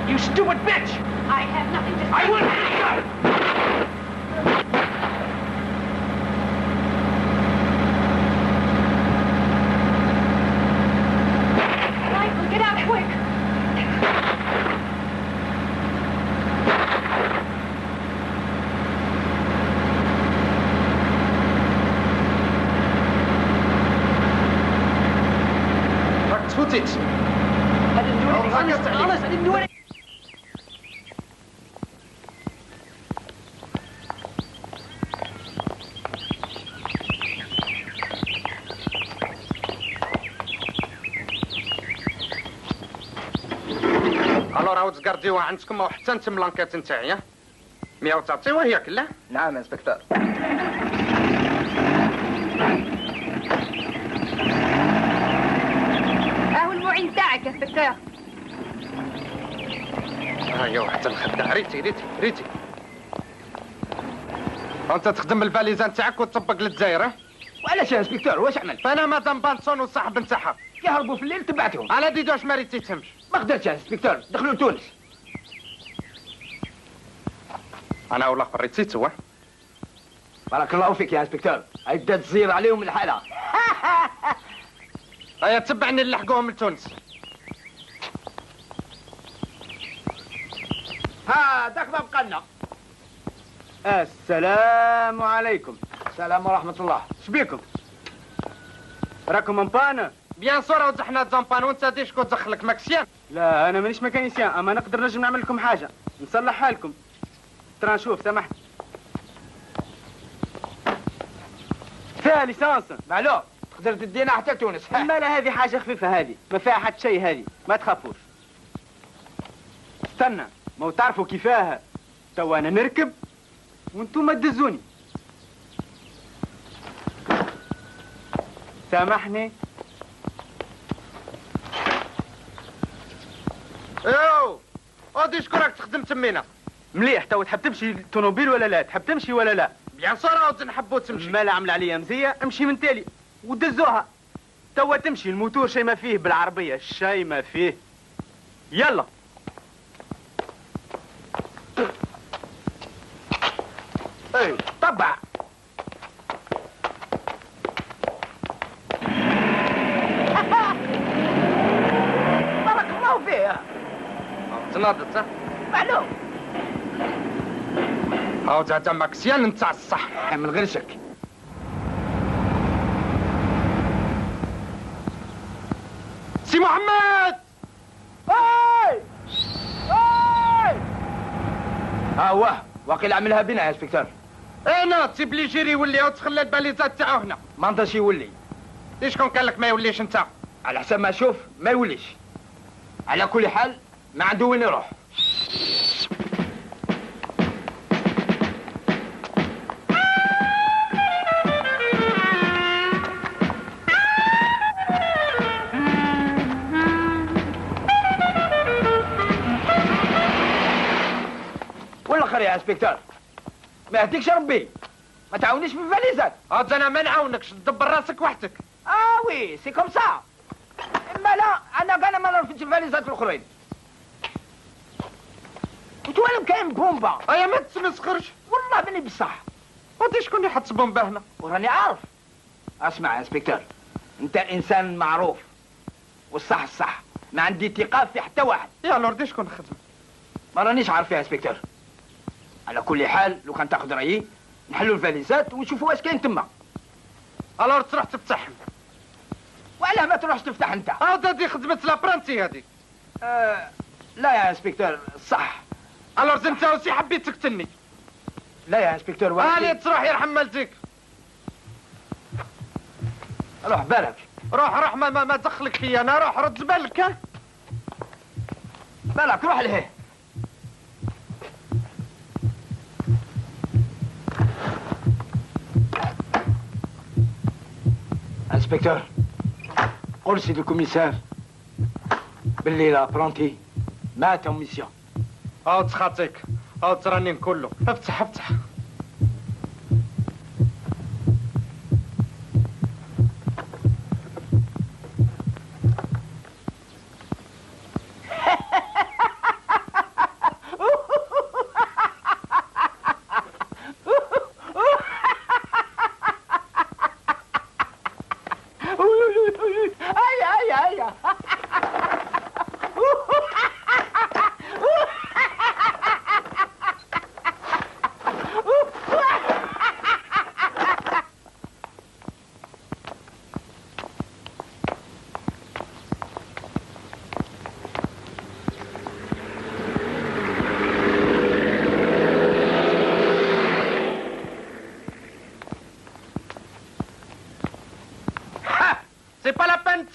You stupid bitch. I have nothing to say. I will. Michael, get out quick. فوتيت. I didn't do anything. Honest, honest, I didn't do anything. Alors عاود تقرديوها عندكم وحتى نتم l'enquête نتاعي. 109 وهي كلها؟ نعم inspecteur. نتاعك inspecteur. ايوا حتى الخدع. ريتي ريتي ريتي. انت تخدم الفاليزه نتاعك وتطبق للجزائر. وعلاش يا inspecteur واش عملت؟ انا مدام بانسون والصاحب نتاعها يهربوا في الليل تبعتهم. على ديدوش ما ريتيتهمش. ما قدرتش يا inspecteur، دخلوا لتونس. انا والله ريتيتو. بارك الله فيك يا inspecteur، هاي بدات تزير عليهم الحاله. هيا تبعني نلحقوهم لتونس. هذاك ما بقى لنا. السلام عليكم. السلام ورحمة الله. شبيكم؟ راكم en panne؟ Bien sûr عاود حنا en panne وانت دي شكون دخلك mécanicien؟ لا انا مانيش mécanicien، اما نقدر نجم نعمل لكم حاجة، نصلحها لكم. ترى نشوف سامحني. فيها l'essence؟ معلوم. تقدر تدينا حتى تونس. ما لا هذه حاجة خفيفة هذه، ما فيها حتى شيء هذه، ما تخافوش. استنى، ما تعرفوا كيفاها. توا انا نركب وانتم تدزوني. سامحني. يو اودي شكون راك تخدم تمينا؟ مليح، تو تحب تمشي الطوموبيل ولا لا؟ تحب تمشي ولا لا؟ bien sûr عاود نحبو تمشي. ما لا عمل عليا مزية، امشي من تالي ودزوها. توا تمشي الموتور شي ما فيه بالعربية، شي ما فيه. يلا. اي طبع. بارك الله فيه. تناضت معلوم. هاو هذا ماكسيان نتاع الصح من غير شك. سي محمد. اي اي ها هو واقيلا عملها بنا يا inspecteur. انا تسيب لي جيري يولي وتخلى الباليزات تاعو هنا. ما نضرش يولي. شكون قال لك ما يوليش انت؟ على حسب ما اشوف ما يوليش. على كل حال ما عنده وين يروح. والاخر يا inspecteur ما يهديكش ربي، ما تعاونيش في الفاليزات. هاد انا ما نعاونكش، تدبر راسك وحدك. اه oui c'est comme ça. اما لا انا ما نرفدش الفاليزات الاخرين. وتوالم كاين بومبا. ايا ما تمسخرش. والله ماني بصح. ودي شكون يحط بومبا هنا؟ وراني عارف. اسمع يا inspecteur، انت انسان معروف والصح الصح، ما عندي ثقة في حتى واحد. يا لوردي شكون خدم؟ ما رانيش عارف يا inspecteur. على كل حال لو كان تاخذ رايي نحلوا الفاليزات ونشوفوا واش كاين تما. alors تروح تفتحهم. وعلاه ما تروحش تفتح انت؟ هادي خدمة l'apprenti هادي. لا يا inspecteur صح. alors انت aussi حبيت تقتلني. لا يا inspecteur allez تروح يرحم والديك. روح بالك. روح روح ما ما, ما دخلك فيا انا، روح رد بالك. ها بالك روح لهيه. inspecteur قول سيد ال commissaire باللي l'apprenti مات en mission. هاو تخاطيك، هاو تراني كله. افتح افتح.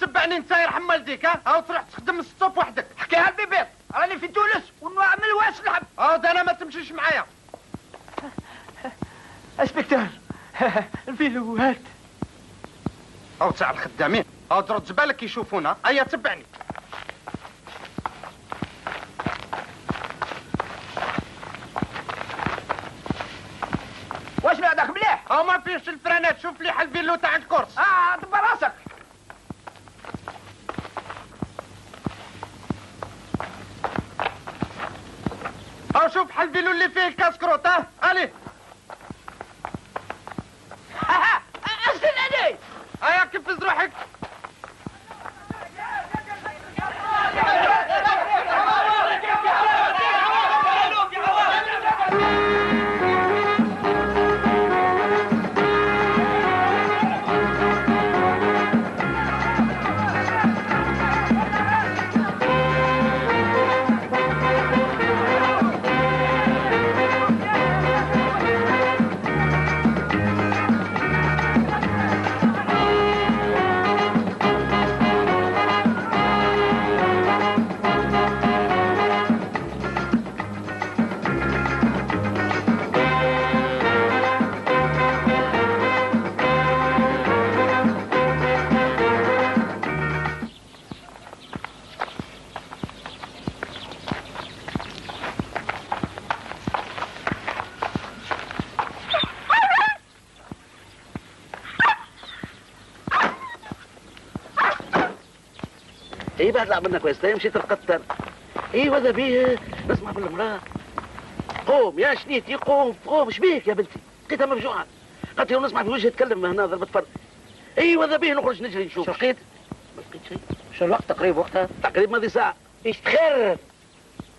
تبعني انت يرحم والديك. ها هاو تروح تخدم السطوب وحدك. حكيها البيبيط، راني في تونس ونعمل واش نحب. هاو انا ما تمشيش معايا. inspecteur الفيلوات. هاو تاع الخدامين، هاو ترد بالك يشوفونا. هيا تبعني. واش هذاك مليح؟ هاو ما فيهش الفرانات، شوف لي حل ال vélo تاع ال course. دبر راسك. هاو شوف حل ال vélo اللي فيه ال casse-croûte. ها allez. استناني. هيا كفز روحك. اي بعد عملنا كويس مشيت رقدت انا. اي وذا بيه نسمع بالمراة قوم يا شنيتي قوم قوم شبيك يا بنتي؟ لقيتها مفجوعه. قالت لي نسمع في وجهي يتكلم هنا ضربت فرد. اي وذا بيه نخرج نجري نشوف. شو لقيت؟ ما لقيت شيء. شو الوقت تقريبا وقتها؟ تقريبا ماضي ساعة. ايش تخرب؟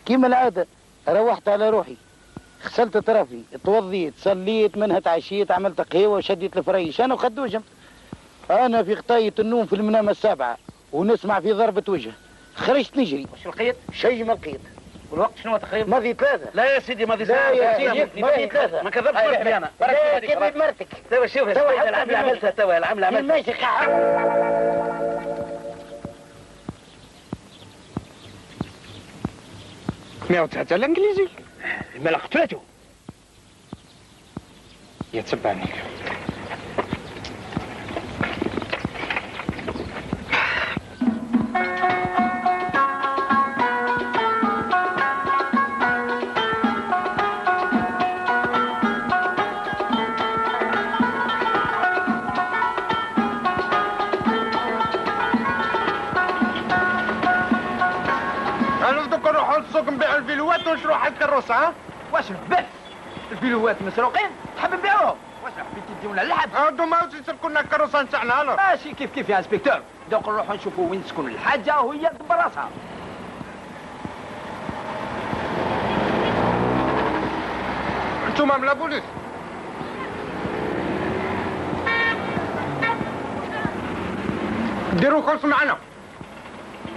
كيما العادة روحت على روحي، غسلت طرفي، توضيت، صليت، منها تعشيت، عملت قهوة وشديت الفريش، أنا وخدوجة. أنا في غطاية النوم في المنامة السابعة ونسمع في ضربة وجه، خرجت نجري. واش لقيت؟ شيء ما لقيت. والوقت شنو تقريبا؟ ماضي ثلاثة. لا يا سيدي ماضي ساعة. لا يا سيدي ماضي ثلاثة. ما كذبتش مرتي أنا. لا كذب مرتك. توا شوف العملة عملتها توا العملة عملتها. ماشي مية الانجليزي ما قتلته يتبعني. نروحوا للسوق نبيعوا الفيلوات ونشرو حق الكروسه. ها واش البث الفيلوات مسروقين تحب نبيعوهم؟ واش حبيتي تديونا للحبس؟ هادو ما يسرقوا لنا الكروسه نتاعنا. ماشي كيف كيف يا inspecteur، دوك نروحوا نشوفوا وين تسكن الحاجة وهي تدبر راسها. انتوما من la police؟ ديروا course معنا.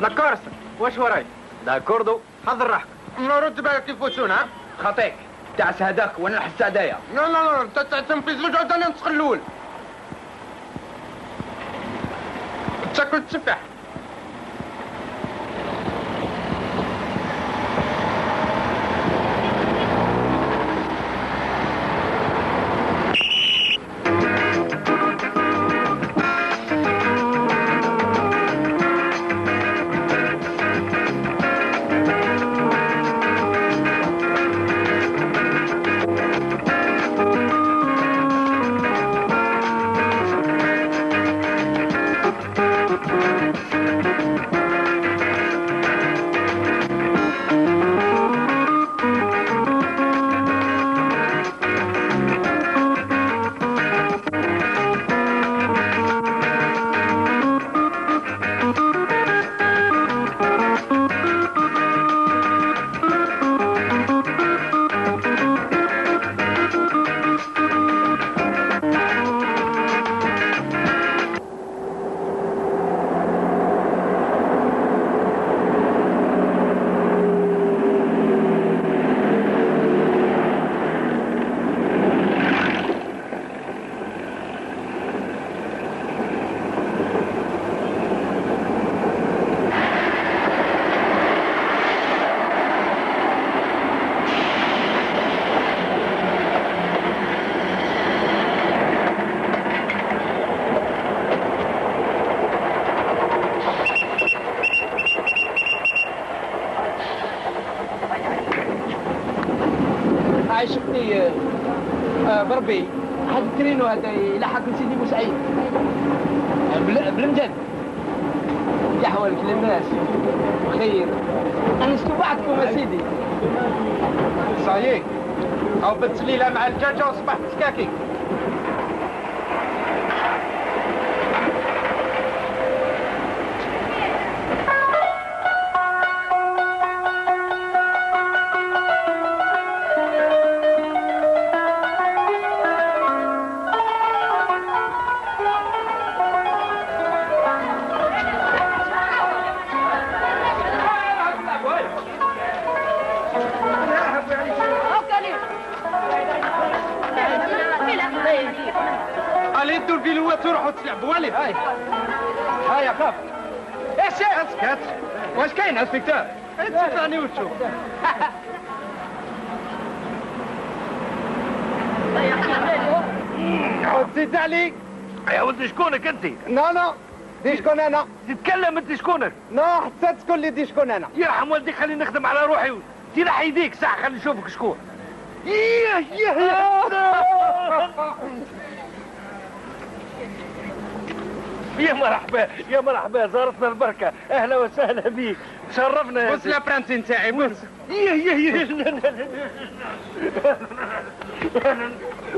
la course واش وراي؟ d'accord. حضر راحك. نرد بالك يفوتونا. خطيك تعس هذاك وانا نحس هدايا. لا لا لا انت تعتم في زوج عاوتاني نسخن الاول. تاكل التفاح. عشقتني بربي هذا الترينو هذا يلحق لسيدي بوسعيد بالمجد. يا حوالك للناس بخير. انا استبعتكم يا سيدي. صحيح او بنت ليلة مع الدجاجة وصبحت سكاكي. هاي هاي يا خاف. ايش اسكت؟ واش كاين inspecteur؟ تسمعني وتشوف. زيد عليك يا ولدي. شكونك انت؟ non non دي شكون انا؟ تتكلم انت شكونك؟ non حتى تقول لي دي شكون انا. يرحم والديك خليني نخدم على روحي. تي يديك ساعة خليني نشوفك شكون. يه يه. يا مرحبا يا مرحبا، زارتنا البركة، اهلا وسهلا بيك، شرفنا يا بوس l'apprenti نتاعي بوس. يه يه يه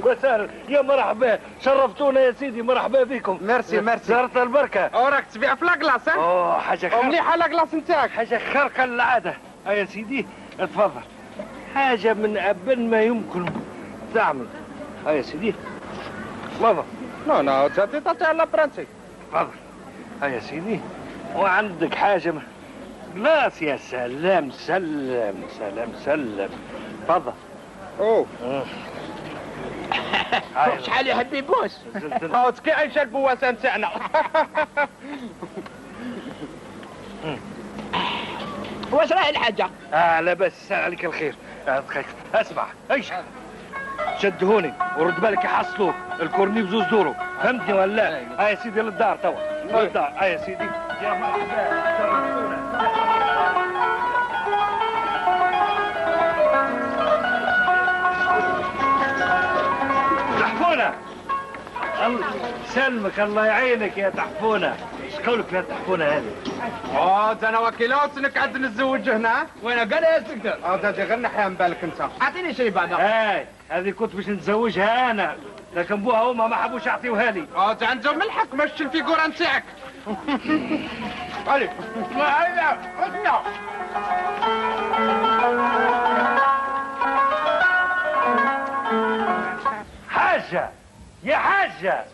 وسهلا، يا مرحبا، شرفتونا يا سيدي، مرحبا بكم. merci merci. زارتنا البركة. وراك تبيع في la glace؟ اوه حاجة خارقة، مليحة la glace نتاعك، حاجة خارقة للعادة. يا سيدي اتفضل، حاجة من أبن ما يمكن تعمل. يا سيدي تفضل. non non تعطي تعطي على l'apprenti. تفضل يا سيدي، وعندك حاجة glace. يا سلام سلم سلام سلم. تفضل. اوه شحال يحب يبوس. كي عايشه البواسه نتاعنا. واش راهي الحاجة؟ لاباس عليك الخير. اسمع، ايش شدهوني ورد بالك يحصلوك ال cornet بزوز دورو، فهمتني ولا لا؟ يا سيدي للدار توا، للدار. يا سيدي يا مرحبا، شرفتونا. تحفونه الله سلمك، الله يعينك يا تحفونه. ايش قولك في التحفونه هذه؟ انا وكيلات نقعد نتزوج هنا. وانا قال يا سكتر. هذه غير نحيها من بالك انت. اعطيني شريبه انا. هاي هذه كنت باش نتزوجها انا، لكن بوها وامها ما حبوش يعطيوها لي. عندهم الحق، ماشي ال figure نتاعك. علي هيا اسمع. حاجة يا حاجة.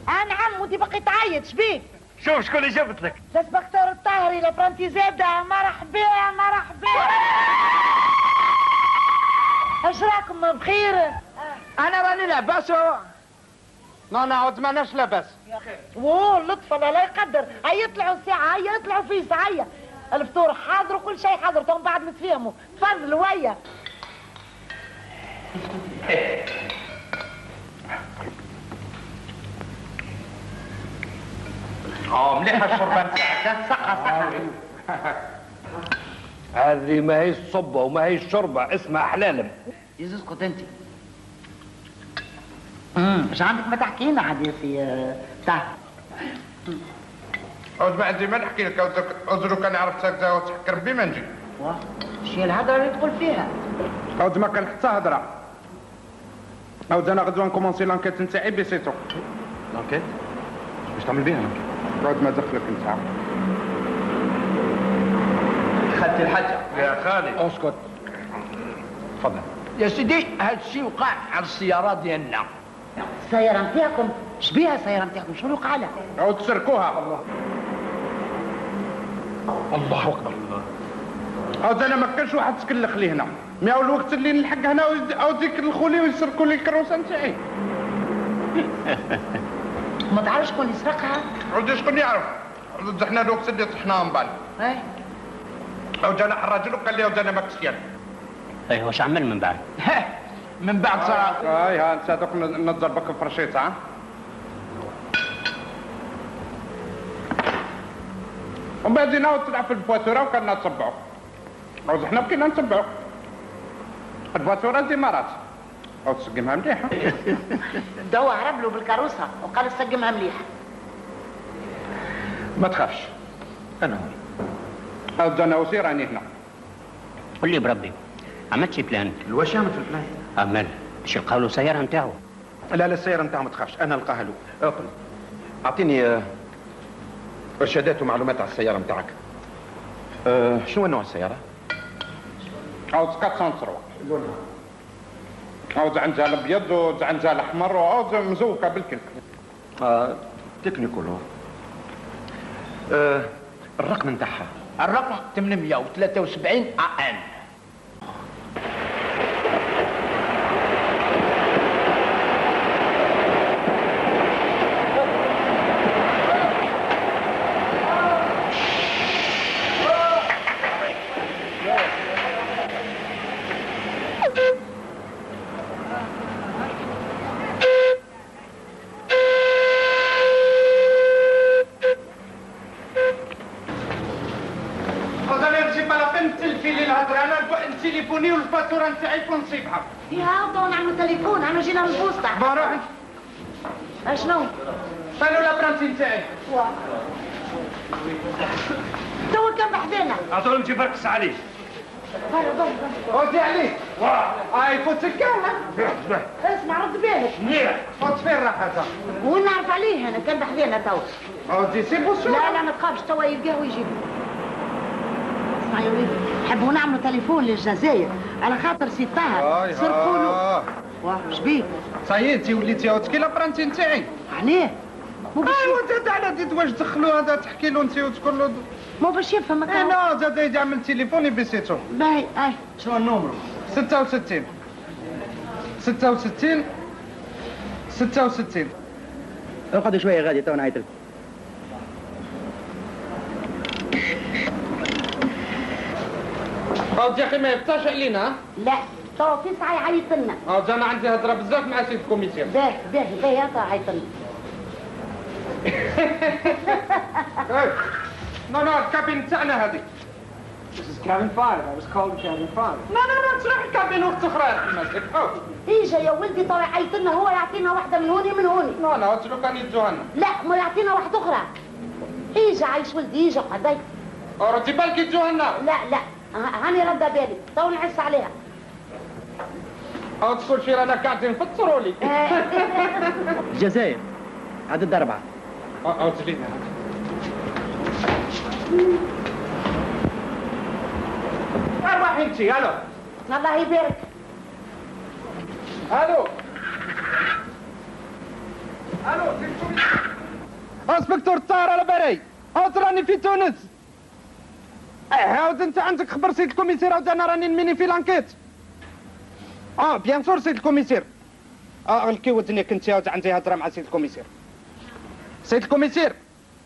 نعم، وانت باقي تعيط شبيك؟ شوف شكون اللي جبت لك. l'inspecteur الطاهري l'apprenti زاده. مرحبا مرحبا، اش راكم بخير؟ انا راني لاباس. non عاود ماناش لاباس. اوه لطف الله لا يقدر. هيا يطلعوا ساعة، هيا يطلعوا في ساعة. الفطور حاضر وكل شيء حاضر، تو من بعد نتفاهموا. تفضلوا ويا. مليحة الشوربة نتاعك. صحة صحة. هذه ما هي الصبه وما هي الشوربة، اسمها حلالم. يزوز انت. اش عندك ما تحكي لنا عاد يا سي طه؟ عود ما عندي ما نحكي لك، عود كان عرفت هكذا وتحكر بي ما نجي. واه شنو الهضرة اللي تقول فيها؟ عود ما كان حتى هضره. عود انا غدوه ن commencer l'enquête نتاعي puis c'est tout. l'enquête؟ باش تعمل بيها l'enquête؟ عود ما دخلك انت. خالتي الحاجة. يا خالي اسكت. تفضل يا سيدي. هذا الشيء وقع على السيارة ديالنا. السيارة نتاعكم؟ شبيها السيارة نتاعكم؟ شنو وقع لها؟ عود تسركوها. الله الله اكبر. عود انا ما كانش واحد تكلخ لي هنا، mais الوقت اللي نلحق هنا عاود يكلخوا لي ويسركوا لي الكروسه نتاعي. ما تعرفش شكون اللي سرقها؟ عود شكون يعرف؟ عود حنا الوقت اللي طحنا من بعد. ايه عود انا الراجل وقال لي عود انا ما كنتش. ايه واش عمل من بعد؟ من بعد صار اي ها انت دوك نضربك بفرشيطه. ومن بعد نعاود تلعب في الفواتوره وكنا نتبعو. عاود حنا بقينا نتبعو الفواتوره ديمارات. عاود تسقمها مليحة. دوا هرب له بالكروسه وقال سقمها مليحة. ما تخافش انا هون. عاود انا وسي راني هنا. قل لي بربي عملت شي plainte؟ الواش يعمل في ال plainte؟ عمل باش يلقاو له السيارة نتاعو. لا لا السيارة نتاعو ما تخافش، انا نلقاها له. اقل اعطيني ارشادات ومعلومات على السيارة نتاعك. شنو نوع السيارة؟ عاود 403. عاود عندها الابيض وعندها الاحمر وعاود مزوقه بالكل. Technicolor. الرقم نتاعها؟ الرقم 873 AN. تليفوني والفاتوره نتاعي كون نصيبها. يا عاودوا نعملوا تليفون، انا جينا من البوسطه. بروح. اشنو؟ فانو l'apprenti نتاعي. توا كان بحذانا. عطوا لهم فرقس عليه. برا برا برا. ودي عليه. واه. هاي فوت الكان. اسمع رد بالك. مليح. فوت فين راح هذا؟ ونعرف عليه انا كان بحذانا توا. اودي c'est possible. لا لا ما تخافش توا يلقاه ويجيبه. اسمع يا وليدي نحبوا نعملوا تليفون للجزائر على خاطر سي طاهر سرقوا له. واه شبيك؟ ça y est انت وليتي عاود كي l'apprenti نتاعي. علاه؟ مو باش ايوا زاد على ديت واش دخلوا هذا تحكي له انت وتقول له مو باش يفهمك. انا زاد يعمل تليفون بيسيتو. باهي اي. شنو ال numéro؟ 66 66 66. اقعدوا شوية غادي تو نعيط لكم. عاود يا اخي ما يبطاش علينا. لا تو في ساعة يعيط لنا. عاود انا عندي هضره بزاف مع سيد ال commissaire. باهي باهي باهي هذا عيط لنا. non non ال cabine تاعنا هذه. This is cabin 5. I was called to cabin 5. لا لا لا تروح ال cabine وقت اخرى يا اخي. ايجا يا ولدي تو يعيط لنا هو يعطينا واحدة من هوني من هوني. لا لا قلت كان يدوها لنا. لا ما يعطينا واحدة اخرى. ايجا عايش ولدي ايجا قعدي. ردي بالك يدوها لنا. لا لا هاني رده بالي تو نعس عليها. او تقول شي رانا قاعدين في الترولي. الجزائر عدد 4. او تجينا. ارواح انت. الو. الله يبارك. الو الو inspecteur الطاهر على بالي عاود راني في تونس. عاود انت عندك خبر سيد ال commissaire؟ عاود انا راني نميني في l'enquête. Bien sûr سيد ال commissaire. الكي ودني كنت عاود عندي هضره مع سيد ال commissaire. سيد ال commissaire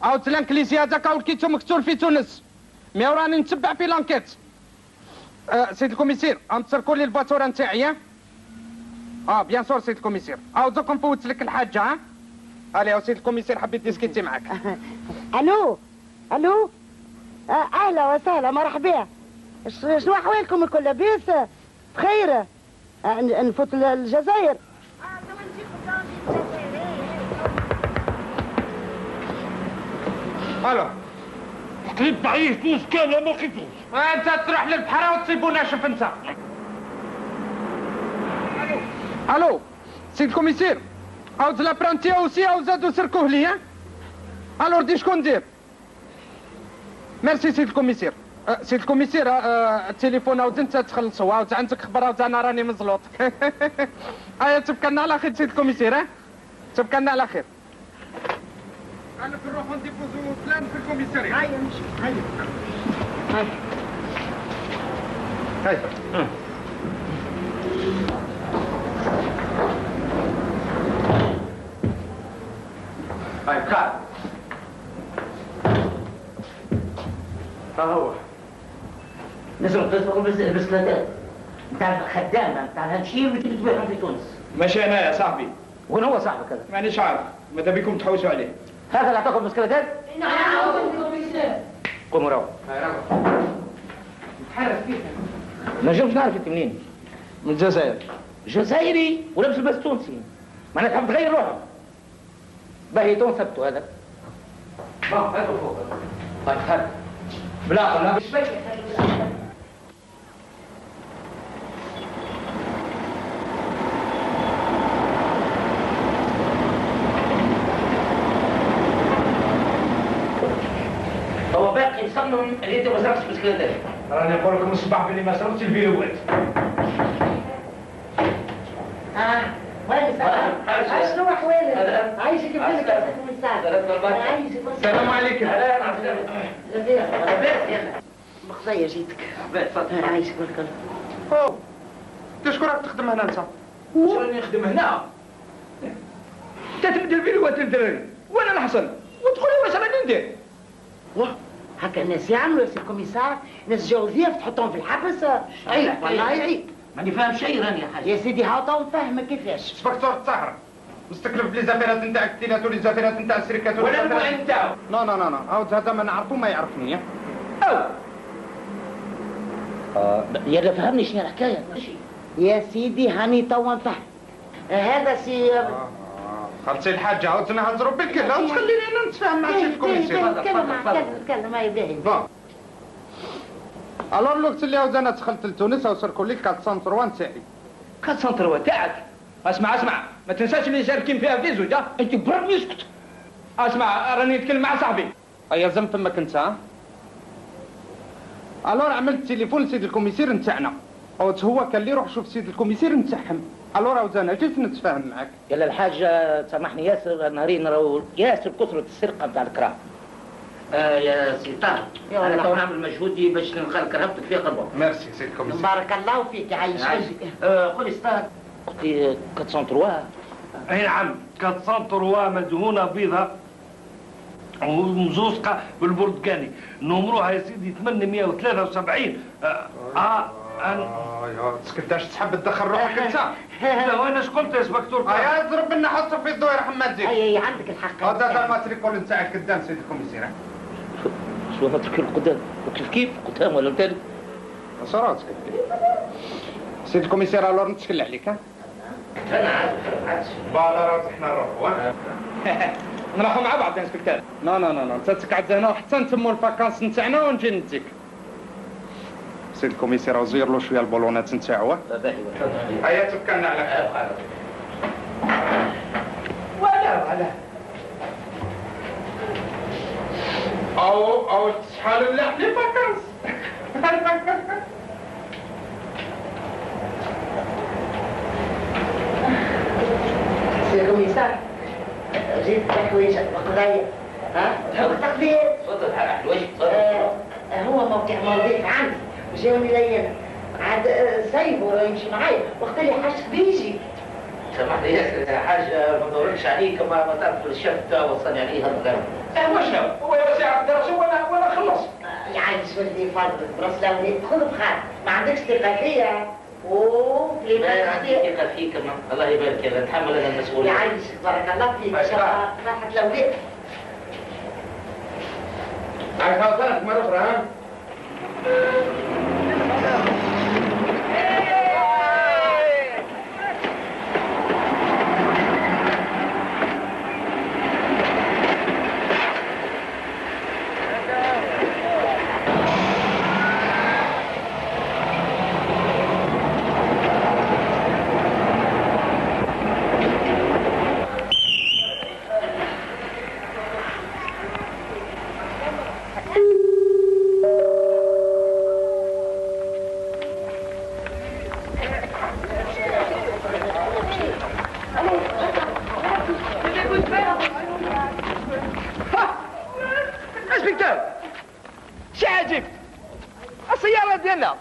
عاود الانجليزي هذاك عاود لقيتو مقتول في تونس، mais راني نتبع في l'enquête. سيد ال commissaire عم تسرقوا لي ال voiture نتاعي. Bien sûr سيد ال commissaire. عاود دوك نفوت لك الحاجة. ها allez سيد ال commissaire حبيت discuter معاك. الو الو. اهلا وسهلا مرحبا. شنو احوالكم الكل؟ لاباس؟ بخير؟ نفوت الجزائر. الو. قلبت عليه تونس كاملة ما لقيتوش. انت تروح للبحر وتصيبو ناشف انت. الو سيد ال commissaire عاود l'apprenti aussi عاود زادو سركوه لي. alors دي شكون ندير؟ ميرسي سيد ال commissaire. سيد ال commissaire التليفون عاود انت تخلصو، عاود عندك خبر عاود انا راني مزلوط. هيا تبقى لنا على خير سيد ال commissaire. تبقى لنا على خير. انا نروحو نديبوزو plainte في ال commissariat. هيا نمشي هيا هيا هيا. هاي كار. ها هو. نسرق البسكليتات نتاع الخدامة نتاع الهنشير وتجي تبيعهم في تونس. ماشي انا يا صاحبي. وين هو صاحبك هذا؟ مانيش عارف، ماذا بكم تحوسوا عليه؟ هذا اللي اعطاكم البسكليتات؟ نعم. قوموا روحوا. هاي روح. نتحرك فيها. ما نجمش نعرف انت منين؟ من الجزائر. جزائري ولابس لباس تونسي، معناها تحب تغير روحك. باهي تونس ثبتوا هذا. bon هاتوا فوق. طيب هات. بلا لا. هو باقي مصمم اللي انت ما سرقتش بسكليتات. راني نقول لكم الصباح باللي ما سرقتش الفيلوات. وين شنو احوالك؟ عايشك بخير يا سي السلام عليكم. لاباس يلا. مخزية جيتك. تفضل. عايشك بارك الله. أوه انت شكون راك تخدم هنا انت؟ واش راني نخدم هنا؟ انت تمد الفيلوات للدراري وانا نحصل وتقول لي واش راني ندير؟ واه هكا الناس يعملوا يا سي ال commissaire، ناس جاو ضياف تحطهم في الحبس، عيب والله عيب. ماني فاهم شيء راني يا حاج. يا سيدي هاو تو نفهمك كيفاش. inspecteur الطاهر مستكلف ب les affaires نتاع الكتينات و les affaires نتاع الشركات ولا المعين نتاعو. non non non non عاود هذا ما نعرفو ما يعرفني. او يلا فهمني شنو الحكاية. يا سيدي هاني توا نفهم. هذا سي خلصي الحاجة عاود نهضروا بالكل وتخليني انا نتفاهم مع سيد ال commissaire. تكلم تكلم تكلم هاي باهي. bon alors الوقت اللي عاود انا دخلت لتونس وسرقوا لي 403 نتاعي. 403 تاعك؟ اسمع اسمع، ما تنساش اللي شاركين فيها في زوج. انت برمي اسكت. اسمع راني نتكلم مع صاحبي. ايا زم فمك انت. alors عملت تليفون لسيد ال commissaire نتاعنا، هو قال لي روح شوف سيد ال commissaire نتاعهم. alors عاود انا جيت نتفاهم معاك. يلا الحاجة سامحني ياسر، نهارين راهو ياسر كثرة السرقة نتاع الكراهب. يا سي طاهر انا تو نعمل مجهودي باش نلقى كرهبتك في قربك. ميرسي سيد ال commissaire. بارك الله فيك يعيش ولدي. قولي سي طاهر، قلت لي 403. اي نعم 403 مدهونه بيضاء ومزوسقه بالبرتقالي، نمروها يا سيدي 873. يا تسكتاش تحب تدخل روحك انت؟ لا وانا اش قلت يا inspecteur؟ يا اضرب لنا حطه في الضوء يرحم والديك. اي عندك الحق. هذا ال matricule نتاعك قدام سيد ال commissaire. شو ال matricule قدام؟ وكيف كيف قدام ولا التالي؟ صرات كيف كيف. سيد ال commissaire alors نتكل عليك. ها؟ انا عاد voilà راه حنا نروحوا. نروحوا مع بعض inspecteur. non non non انت تقعد هنا وحتى نتموا ال vacances نتاعنا ونجي نديك. سيد ال commissaire وزير له شوية البولونات نتاعو. هيا تبكلنا على خير. ولا ولا او شحال ملاح les vacances. سي ال commissaire جيت حوايج قضية. ها؟ تقضية. تفضل حوايج تفضل. هو موقع موظف عندي وجاوني ليا عاد سايبه راه يمشي معايا وقت اللي حاجتك بيجي. سامحني ياسر يا حاجة ما ندورش عليك، ما تعرف الشيف تاعو وصلني عليه هذا الغرب. هو شنو؟ هو يا سي عبد الرسول ولا خلص. يعيش ولدي فضلك براس الاولاد خذ بخاطر، ما عندكش ثقة فيا. اوه لا عندي ثقة فيك، الله يبارك لك، نتحمل انا المسؤولية. يعيشك بارك الله فيك، ان شاء الله راحة الاولاد. عايز خاطرك مرة أخرى. ها؟ inspecteur شي عجيب السيارة ديالنا.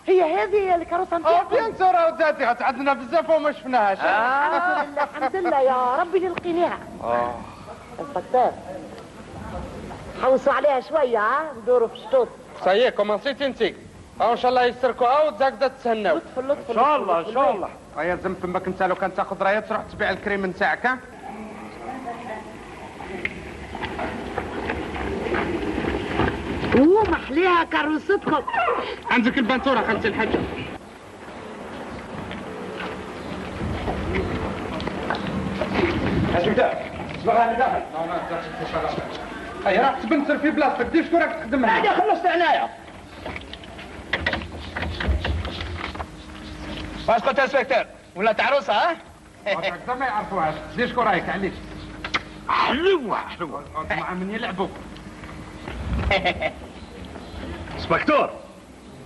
هي هذه الكروسة نتاعكم؟ bien sûr وداتي عندنا بزاف وما شفناهاش. الحمد لله الحمد لله يا ربي اللي لقيناها. inspecteur حوسوا عليها شوية. ها ندوروا في الشطوط. ça y est commencé تي انت. ان شاء الله يسركوا عاود هكذا تسهناو. لطف لطف ان شاء الله ان شاء الله. هيا زم فمك انت لو كان تاخذ رايه تروح تبيع الكريم نتاعك. ها؟ اوه محليها كروستكم. عندك البنتوره خالتي الحاجة. inspecteur اسمعها من داخل. لا لا هيا راح تبنتر في بلاصتك، دير شكون راك تخدم هنا؟ انا خلصت هنايا. واش قلت inspecteur؟ ولا عروسه؟ ها؟ هكذا ما يعرفوهاش. دير شكون رايك عليك؟ حلوة حلوة. مع من يلعبوا. inspecteur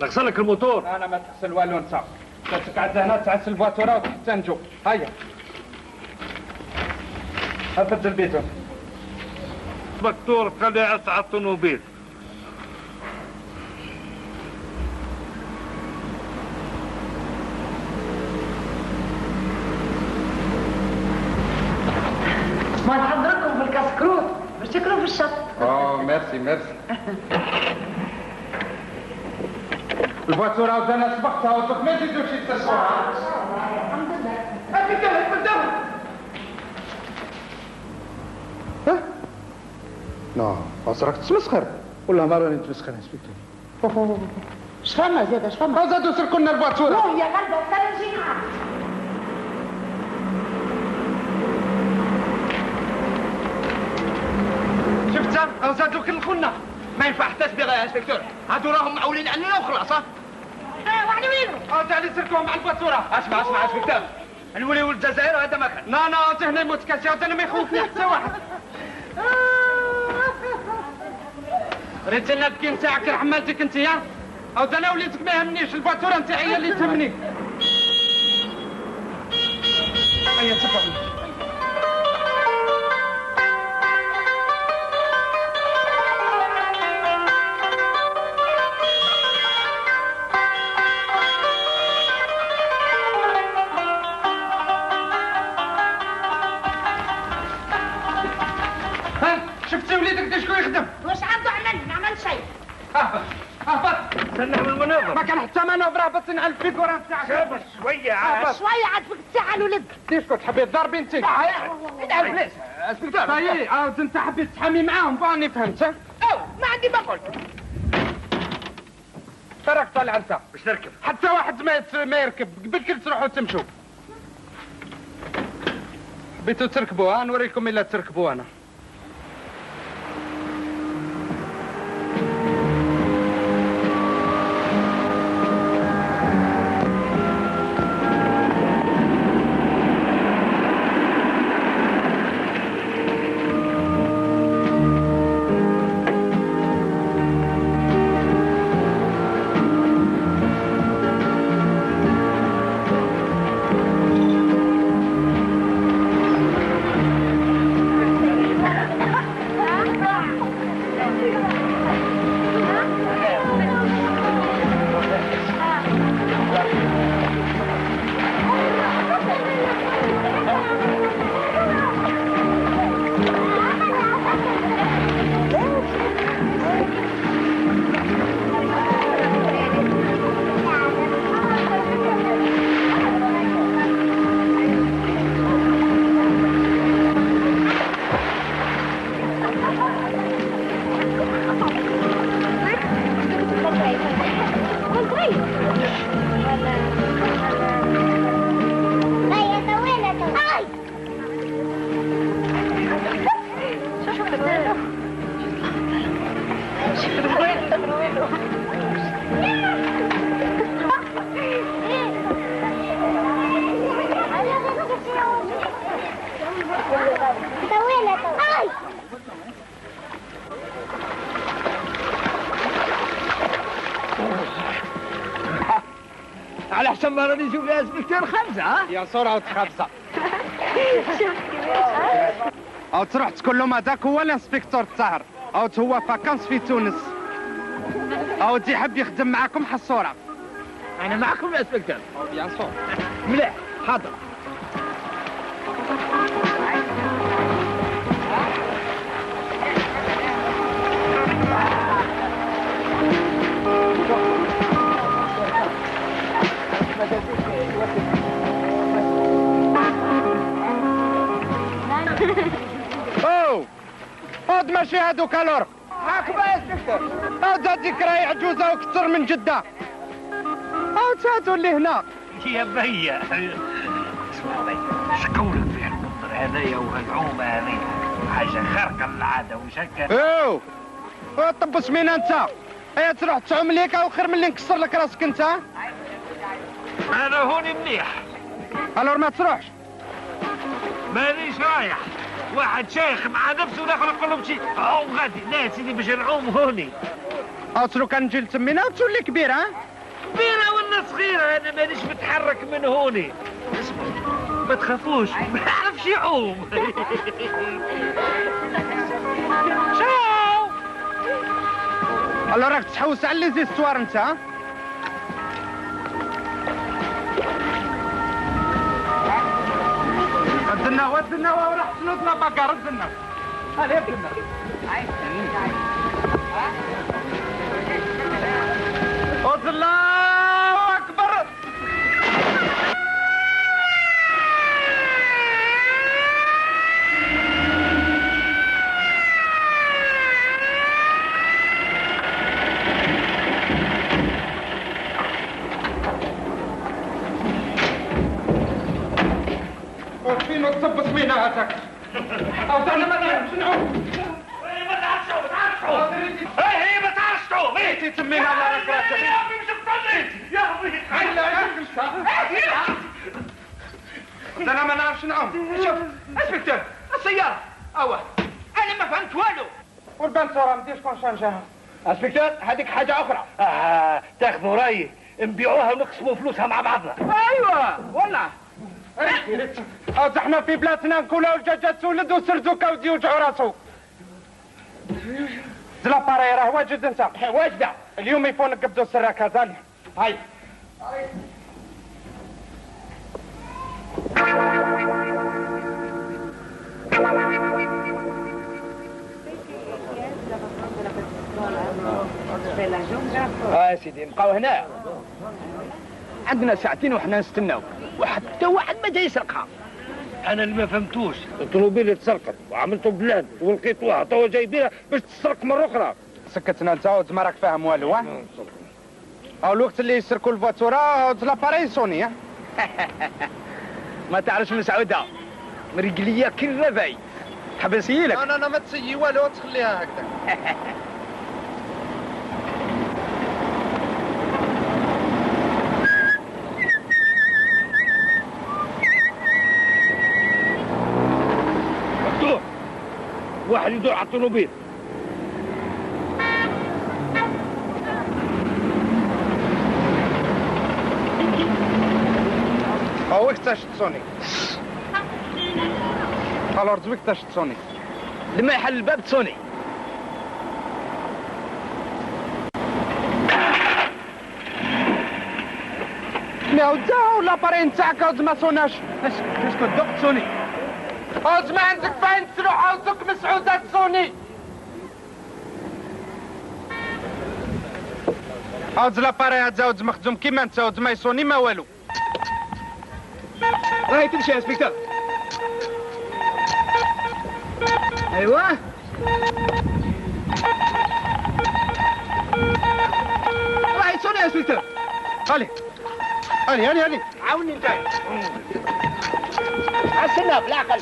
نغسل لك الموتور. انا ما تغسل والو انت، تقعد هنا تعسل ال voiture وحتى نجو. هيا هبط ال bidon. inspecteur خليه يعس على الطوموبيل. ما نحضركم في الكسكروت باش تاكلوا في الشط. merci merci. ال voiture عاود انا سبقتها ودوك ما يزيدوش يتسوها. الحمد لله. ها؟ non راك تتمسخر. والله ما راني نتمسخر inspecteur. اش فما زاد اش فما؟ زادوا سرقوا لنا ال voiture. يا غلبه ترى نجي معاك. او زادوا كلخونا. ما ينفع حتى سبيغه يا inspecteur، هادو راهم معولين علينا وخلاص. ها وعلى وينو؟ او تعالي سركوهم مع الفاتورة. اسمع اسمع inspecteur، نوليو للجزائر وهذا ما كان. لا لا انت هنا يموت كاسي، انا ما يخوفني حتى واحد. ريت لنا بكي نتاعك رحمالتك انت يا او انا وليتك ما يهمنيش، الفاتورة نتاعي هي اللي تهمني. هيا تبعوني. ها شفتي وليدك شكون يخدم؟ واش عنده عمل؟ ما عمل شيء. اهبط اهبط. استنى من ال manœuvre. ما كان حتى manœuvre، هبط على ال figurant تاعك. شابش شوية عاد. شوية عاد فيك الساعة الولد. ليش كنت حبيت تضربي انت؟ لا بلاش inspecteur. طيب عاود انت حبيت تحامي معاهم فاني فهمت. او ما عندي ما قلت. تراك طالع انت باش نركب. حتى واحد ما يركب، بالكل تروحوا تمشوا. حبيتوا تركبوا ها نوريكم الا تركبوا انا. على حسب ما راني نشوف يا inspecteur خمسة. ها يا صورة خمسة. او تروح تقول لهم هذاك هو ال inspecteur الطاهر، او هو vacances في تونس، او يحب يخدم معاكم حصوره. انا معكم يا inspecteur. bien sûr. مليح حاضر. او هاد ماشي هادوك alors. هاك با inspecteur. هاد هذيك راهي عجوزه وكثر من جده. او هادو اللي هنا. يا بيا اسمع بيا، شقولك في هالمنظر هذايا وهالعومه هذيا؟ حاجة خارقة للعادة وش هكا. او طبس مين انت؟ ايه تروح تعوم ليك او خير من اللي نكسر لك راسك انت. انا هوني مليح. alors ما تروحش. مانيش رايح. واحد شيخ مع نفسه داخل يقول له مشي عوم غادي. لا سيدي باش نعوم هوني. اصلو كان نجي لتمينا وتولي كبيرة. ها كبيرة ولا صغيرة انا مانيش متحرك من هوني. اسمع ما تخافوش ما نعرفش يعوم. ciao. alors راك تحوس على les histoires انت. ها ردنا ودنا وراح تنوضنا بقى ردنا. هذا ردنا. الله اكبر. فين تصبص مينا هذاك؟ او انا ما نعرفش نعوم. ما تعرفش. تعرفش تعوم. ايه هي ما تعرفش تعوم. ايه تسمينا على ركراتك. يا ربي مش تقتلني يا ربي. انا ما نعرفش نعوم. شوف inspecteur السيارة اوه انا ما فهمت والو. وال peinture مديش كون شانجاها. inspecteur هذيك حاجة اخرى. تاخذوا رايي نبيعوها ونقسموا فلوسها مع بعضنا. ايوه والله. احنا في بلادنا نكولاو الدجاجة تولد وسرزوكا ودي يوجعوا راسو. l'appareil راه واجد انت. واجدة. اليوم il faut نقبضوا السراك هذا. هاي. اه سيدي نبقاو هنا. عندنا ساعتين وحنا نستناو وحتى واحد ما جاي يسرقها. انا اللي ما فهمتوش الطوموبيل تسرقت وعملتوا plainte ولقيتوها توا جايبينها باش تسرق مرة اخرى. سكتنا انت ما راك فاهم والو. او الوقت اللي يسرقوا ال voiture l'appareil يصوني. ما تعرفش مسعوده مرجليه كي الرباي. تحب نسيلك؟ لا لا ما تسيي والو تخليها هكذا. مفتوح واحد يدور على الطوموبيل. او وقتاش تصوني؟ alors وقتاش تصوني؟ لما يحل الباب تصوني. لا ودا l'appareil نتاعك عاود ما صوناش. est-ce que دوك تصوني؟ عاود ما عندك فين تروح عاودك مسعودة تصوني. عاود l'appareil هذا عاود مخدوم كيما انت عاود ما يصوني ما والو. راهي تمشي يا inspecteur. ايوه راهي تصوني يا inspecteur. allez allez allez allez عاوني انت. عسلنا بالعقل.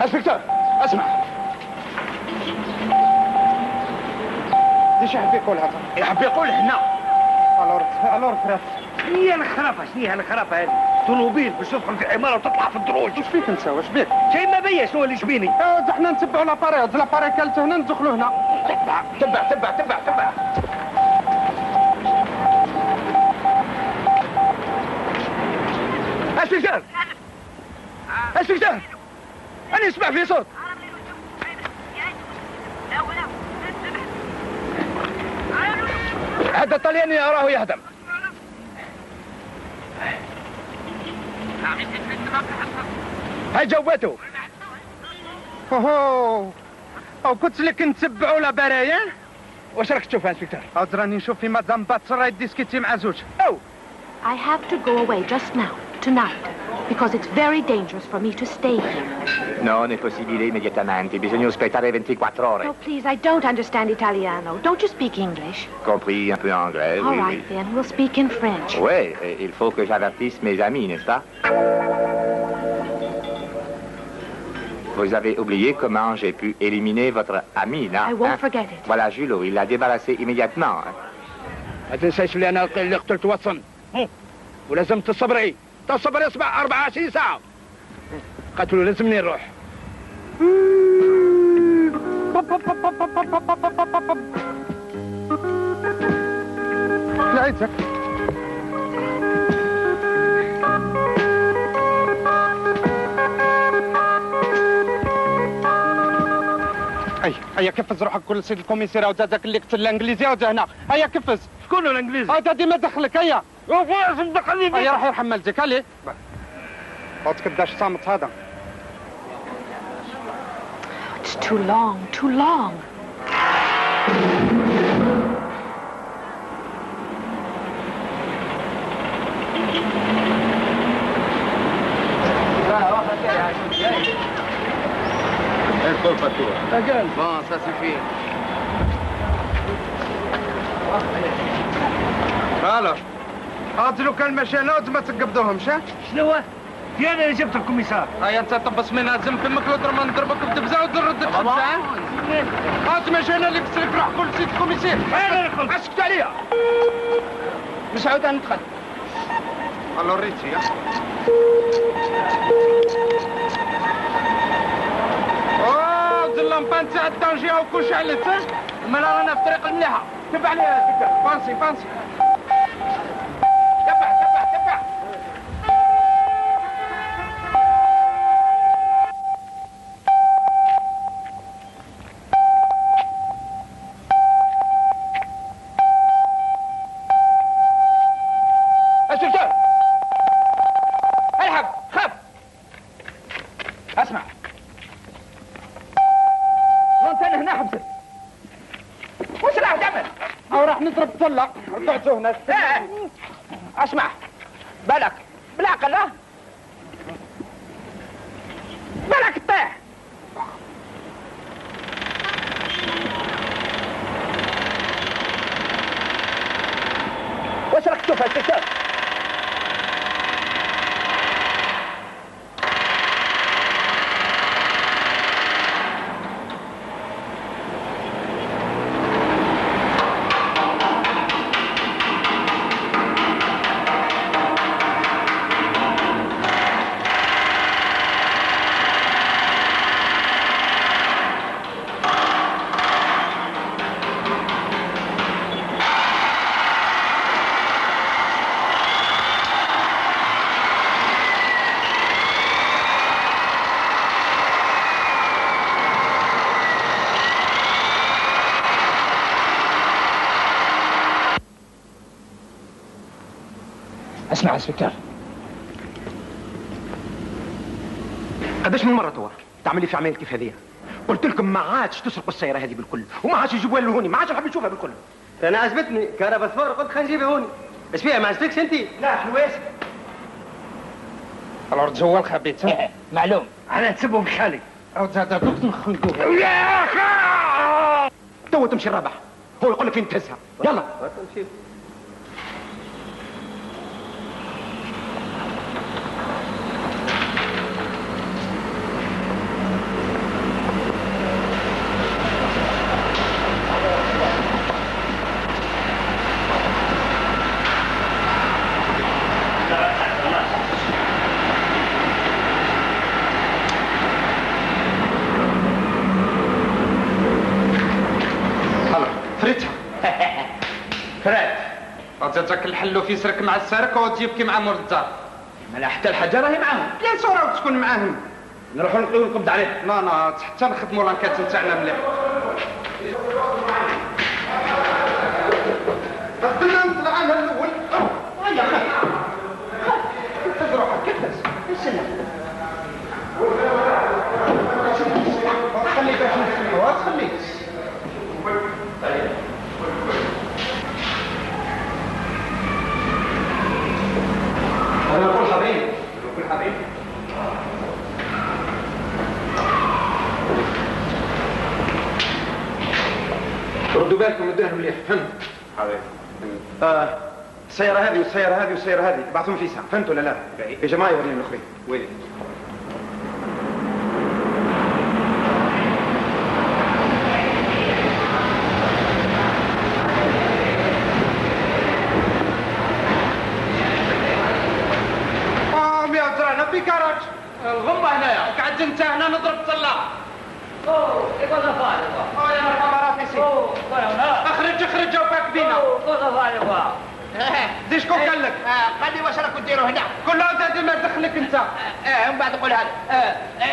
inspecteur اسمع. ايش يحب يقول هذا؟ يحب يقول هنا. alors فرات. شنو هي الخرافة؟ شنو هي الخرافة هذه؟ طوموبيل باش تدخل في عمارة وتطلع في الدروج. واش فيك انت؟ واش بيك؟ شيء ما بيا. شنو اللي شبيني؟ احنا نتبعوا l'appareil، l'appareil كالت هنا ندخلوا هنا. تبع تبع تبع تبع تبع. inspecteur inspecteur انا نسمع في صوت. هذا الطلياني راه يهدم. هاي جاوبته. اوهو او قلت لك نتبعوا l'appareil. واش راك تشوف inspecteur؟ عاود راني نشوف في مدام باتر راهي discuter مع زوج. او I have to go away just now, tonight, because it's very dangerous for me to stay here. Non è possibile immediatamente, bisogna aspettare 24 ore. Oh, please, I don't understand Italiano. Don't you speak English? Compris un peu anglais, All oui, right, oui. then, we'll speak in French. Oui, et il faut que j'avertisse mes amis, n'est-ce pas? Vous avez oublié comment j'ai pu éliminer votre ami, là. I won't hein? forget it. Voilà Julot, il l'a débarrassé immédiatement. Hein? ما تنساش اللي انا اللي قتلت واتسون. ولازم تصبري تصبري 24 ساعة. قالت له لازمني نروح. لعيتك. هيا كفز روحك كل سيد ال commissaire او ذاك اللي قتل الانجليزي او هنا. هيا كفز. شكون الانجليزي؟ هذا ديما دخلك. هيا واش مدخلني؟ هيا راح يرحم مالتك. allez تكداش صامت هذا. It's too long, too long. Colpa tua. Ta gueule. Bon, ça suffit. هلا هات لو كان ماشي انا ما تقبضوهمش. شنو هو؟ انا اللي جبت ال commissaire. هيا انت طبس من هزم فمك لو ما نضربك بدبزه وتردك خبزه. هات ماشي انا اللي قلت لك روح كل سيد ال commissaire. انا اللي قلت. اسكت عليا. مش عاود ندخل. الو ريتي. اللامبان تاع الطنجيه وكلشي على التاج. مالا رانا في الطريق المليحه. تبع لي يا بانسي بانسي. تبع تبع تبع. السلطان الحق خاف. اسمع l'antenne هنا حبست. واش راح تعمل؟ او راح نضرب طلة. رجعتو هنا. اسمع بالك بالعقل. ها بالك تطيح. واش راك تشوف هالسكتور؟ اسمع inspecteur، قداش من مرة توا تعمل لي في عمايل كيف هذه؟ قلت لكم ما عادش تسرقوا السيارة هذه بالكل، وما عادش يجيبوها لهوني، ما عادش نحب نشوفها بالكل. انا عجبتني كهرباء صفار قلت خلينا نجيبها هوني. اش فيها ما عجبتكش انت؟ لا حلويس. الارض جوا الخبيث. معلوم. انا نسبهم خالي. عاود هذا دوك نخنقوه. يا اخي توا تمشي الرابح، هو يقول لك فين تهزها. يلا تمشي. تاك الحلو في سرك مع السارك وتجيبك مع مول الدار. لا حتى الحاجة راهي معاهم. bien sûr تكون معاهم. نروحوا نلقيو القبض عليه. لا لا حتى نخدموا l'enquête نتاعنا مليح. بدنا نطلع انا الاول. هيا خف خف كفز روحك كفز. استنى خلي باش نسمعوها تخلي. انا نقول حبيبي نقول حبيبي. ردوا بالكم الدرهم مليح، فهمت؟ حبيبي. السيارة هذه والسيارة هذه والسيارة هذه بعثوهم في ساعة، فهمت ولا لا؟ يا جماعة يوريني الآخرين. وين؟ في كراج الغمة هنايا، قعدت انت هنا نضرب طلة. Oh, che cosa fate qua? Oh, يا مرحبا رافيسي. Oh, ancora una. اخرج اخرج وفاك بينا. Oh, cosa fate qua? دي شكون قال لك؟ قال لي واش راكم ديروا هنا؟ كل هذا ما دخلك انت. ومن بعد قولها له.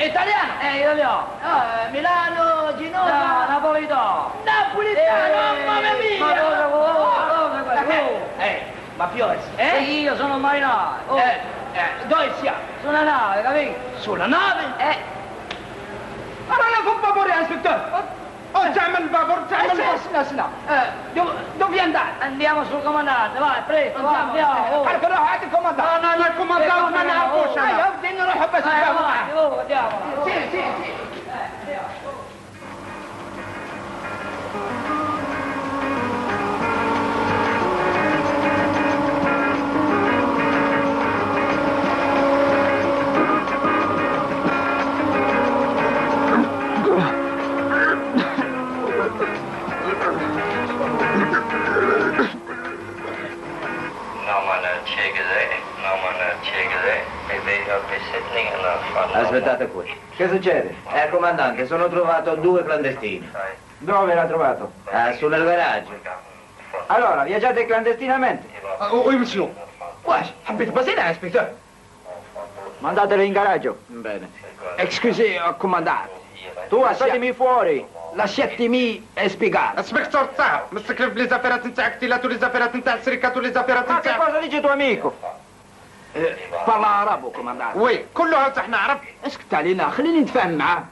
Italiano. Italiano. Milano, Genova. Napolitano. Napolitano, mamma mia. Ma cosa vuoi? Mafiosi. Sì, io sono un marinaio. Dove siamo? Sulla nave, capito? Sulla nave? رانا فوق بابور يا inspecteur. تعمل البابور تعمل. استنى استنى. Dove andare? Andiamo sul comandante, vai, presto, va, andiamo. قال لك روح عند ال commandant. انا ال commandant ما نعرفوش انا. يا ودي نروح بس نتفاهموا معاه. Andiamo. Sì sì sì. Aspettate qui. Che succede? Comandante, sono trovato due clandestini. Dove l'ha trovato? Sul garage. Allora, viaggiate clandestinamente? Oui, monsieur. واش حبيت بسيطة inspecteur. Mandatelo in garage. Bene. Excusez, comandante. Tu aspettami fuori. Lasciatemi spiegare. Inspecteur تاع مستكلف ب les affaires نتاعك تيلات و les affaires نتاع السرقات و les affaires Ma che نتاع. cosa dice tuo amico? Parla arabo comandante. Oui كلها احنا عرب. اسكت علينا خليني نتفاهم معاه.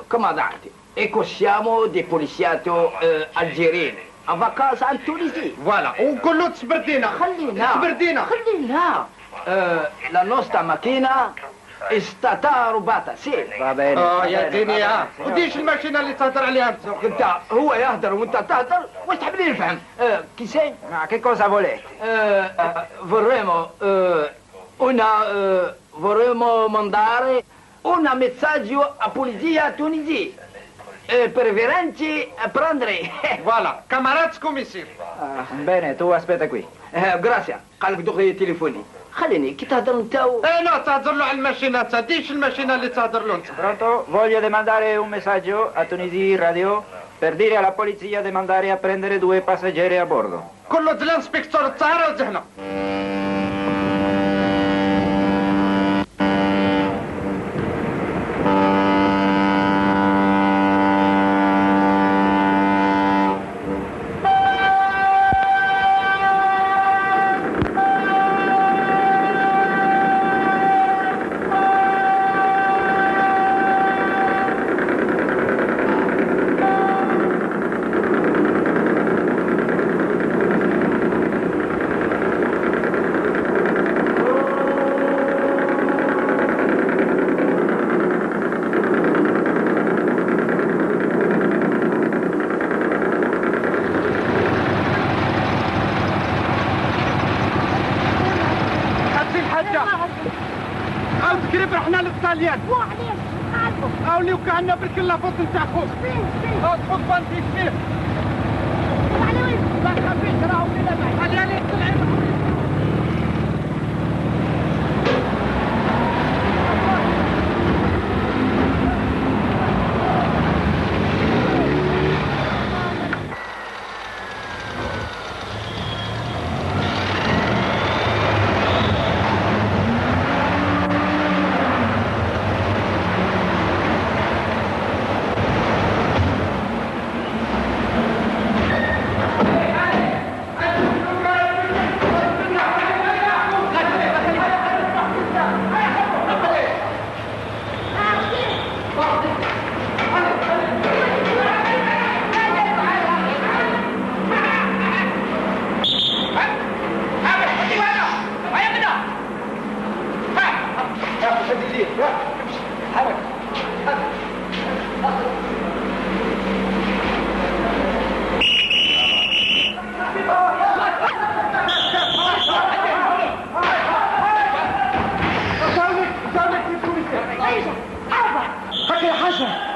Comandante, ecco siamo dei poliziotto algerini en vacances en Tunisie. Voilà وكله تسبردينا. خلينا تسبردينا. خلينا. La nostra macchina è stata rubata, sì. Va bene. يا ديني ها وديش الماشينه اللي تهضر عليها انت. انت هو يهدر وانت تهدر واش تحبني نفهم؟ Chi sei? Ma che cosa volete? Vorremmo una vorremmo mandare un messaggio a polizia tunisia per venirci a prendere. Voilà camarades commissaire. Bene, tu aspetta qui. Grazie. قال لك دغري تليفوني. خليني كي تهدر انت ايه لا تهضر له على الماشينه انت ديش الماشينه اللي تهضر له انت. Pronto? Voglio demandare un messaggio a Tunisia Radio per dire alla polizia di mandare a prendere due passeggeri a bordo. كله د l'inspecteur الطاهر هنا. عاود قريب رحنا للطاليان. وعلاش؟ نعرفوا. او اللي وقع لنا برك la faute نتاع خوك. خوك bandit كبير. على وين؟ ما تخافيش راهو في معي. خليني طلعي.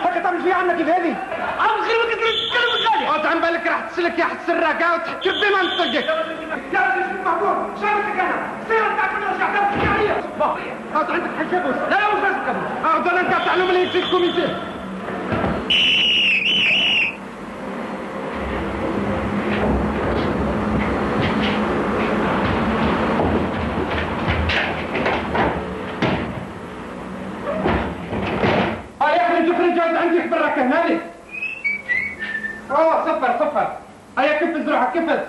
هكا تعمل فيا عندك كيف هذه؟ عاوز غير ما تتكلم غالي. عم بالك راح تسلك يا حد السراقه وتحكي بما نطقك. يا راجل مهبول، شاركك انا، سير انت كل رجع تمسك عليا. هات عندك حكابوس. لا لا مش لازم كابوس. اقعد انا انت تعلم اللي يجي ال commissaire. روحك كيفاش؟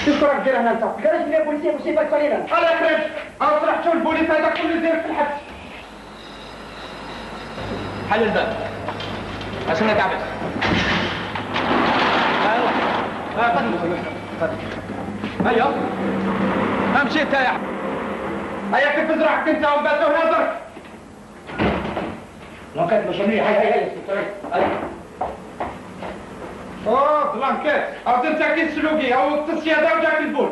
كيف راك داير هنا انت؟ خرج من البوليسيه ماشي بالكولينا. انا خرج، انا راح تشوف البوليس هذا كله داير في الحبس. حل الباب. عشان نتعبس. ايوه. تفضل. هيا. امشي انت يا هيا كيف روحك انت وباتوا هنا درك. l'enquête مش هي هي هي. اوه l'enquête، عاود انت كي السلوكي او وقت السيادة وجاك البول.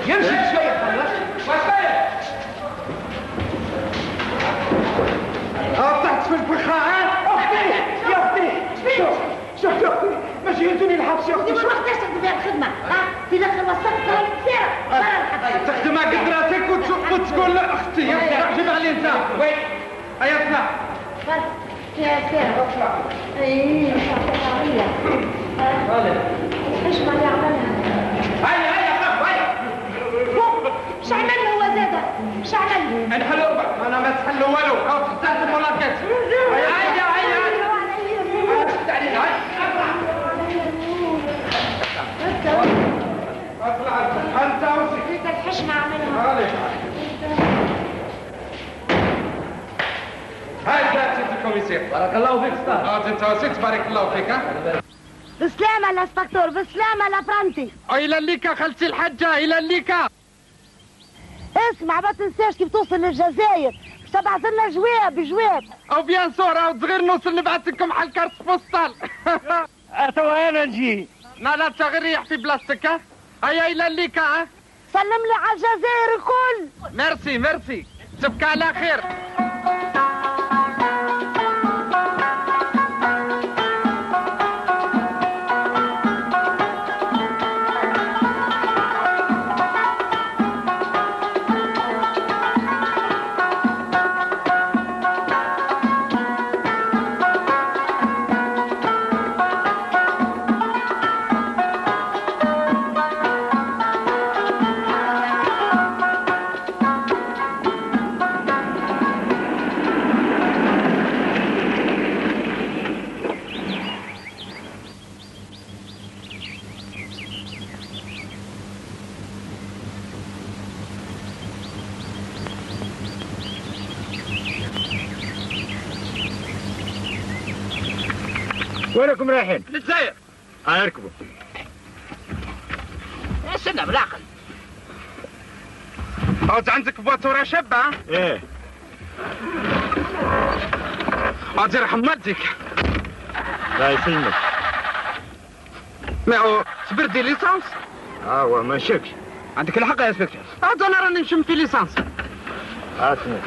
يمشي شوية واش طايح؟ طحت في الفخاعات. اختي يا اختي شوف شوف يا اختي ماشي يهزوني الحبس يا اختي. ما وقتاش تخدم فيها الخدمة ها؟ في الاخر وصلت راني سارق. تخدمها قد راسك وتقول لا اختي يا اختي روح جيب علي انت. oui هيا اطلع. يا سارق. ايه هي. ايش ما يعملها؟ هيا هيا خف هيا. مش عمل هو زاده؟ مش عمل؟ نحلوا ربع انا ما تحلوا والو، او تحت l'enquête. هيا هيا هيا. اطلع انت وسي. انت الحشمة عملها. هاي سيدي ال commissaire. بارك الله فيك استاذ. انت وسيت بارك الله فيك. ها بسلامه l'inspecteur، بسلامه l'apprenti. الى الليكا خالتي الحاجة، الى الليكا. اسمع ما تنساش كيف توصل للجزائر باش تبعث لنا جواب جواب. او bien sûr، او صغير نوصل نبعث لكم على ال carte postale. توا انا نجي. لا لا انت غير ريح في بلاصتك. هيا الى الليكا. سلم لي على الجزائر الكل. merci merci، تبقى على خير. وينكم رايحين؟ للجزائر. اركبوا. استنى بالعقل. عاود عندك voiture شابة؟ ايه. عاود يرحم والديك. الله يسلمك. ما هو تبردي l'essence؟ اه ما نشكش. عندك الحق يا inspecteur. عاود انا راني نشم في l'essence. اسمع.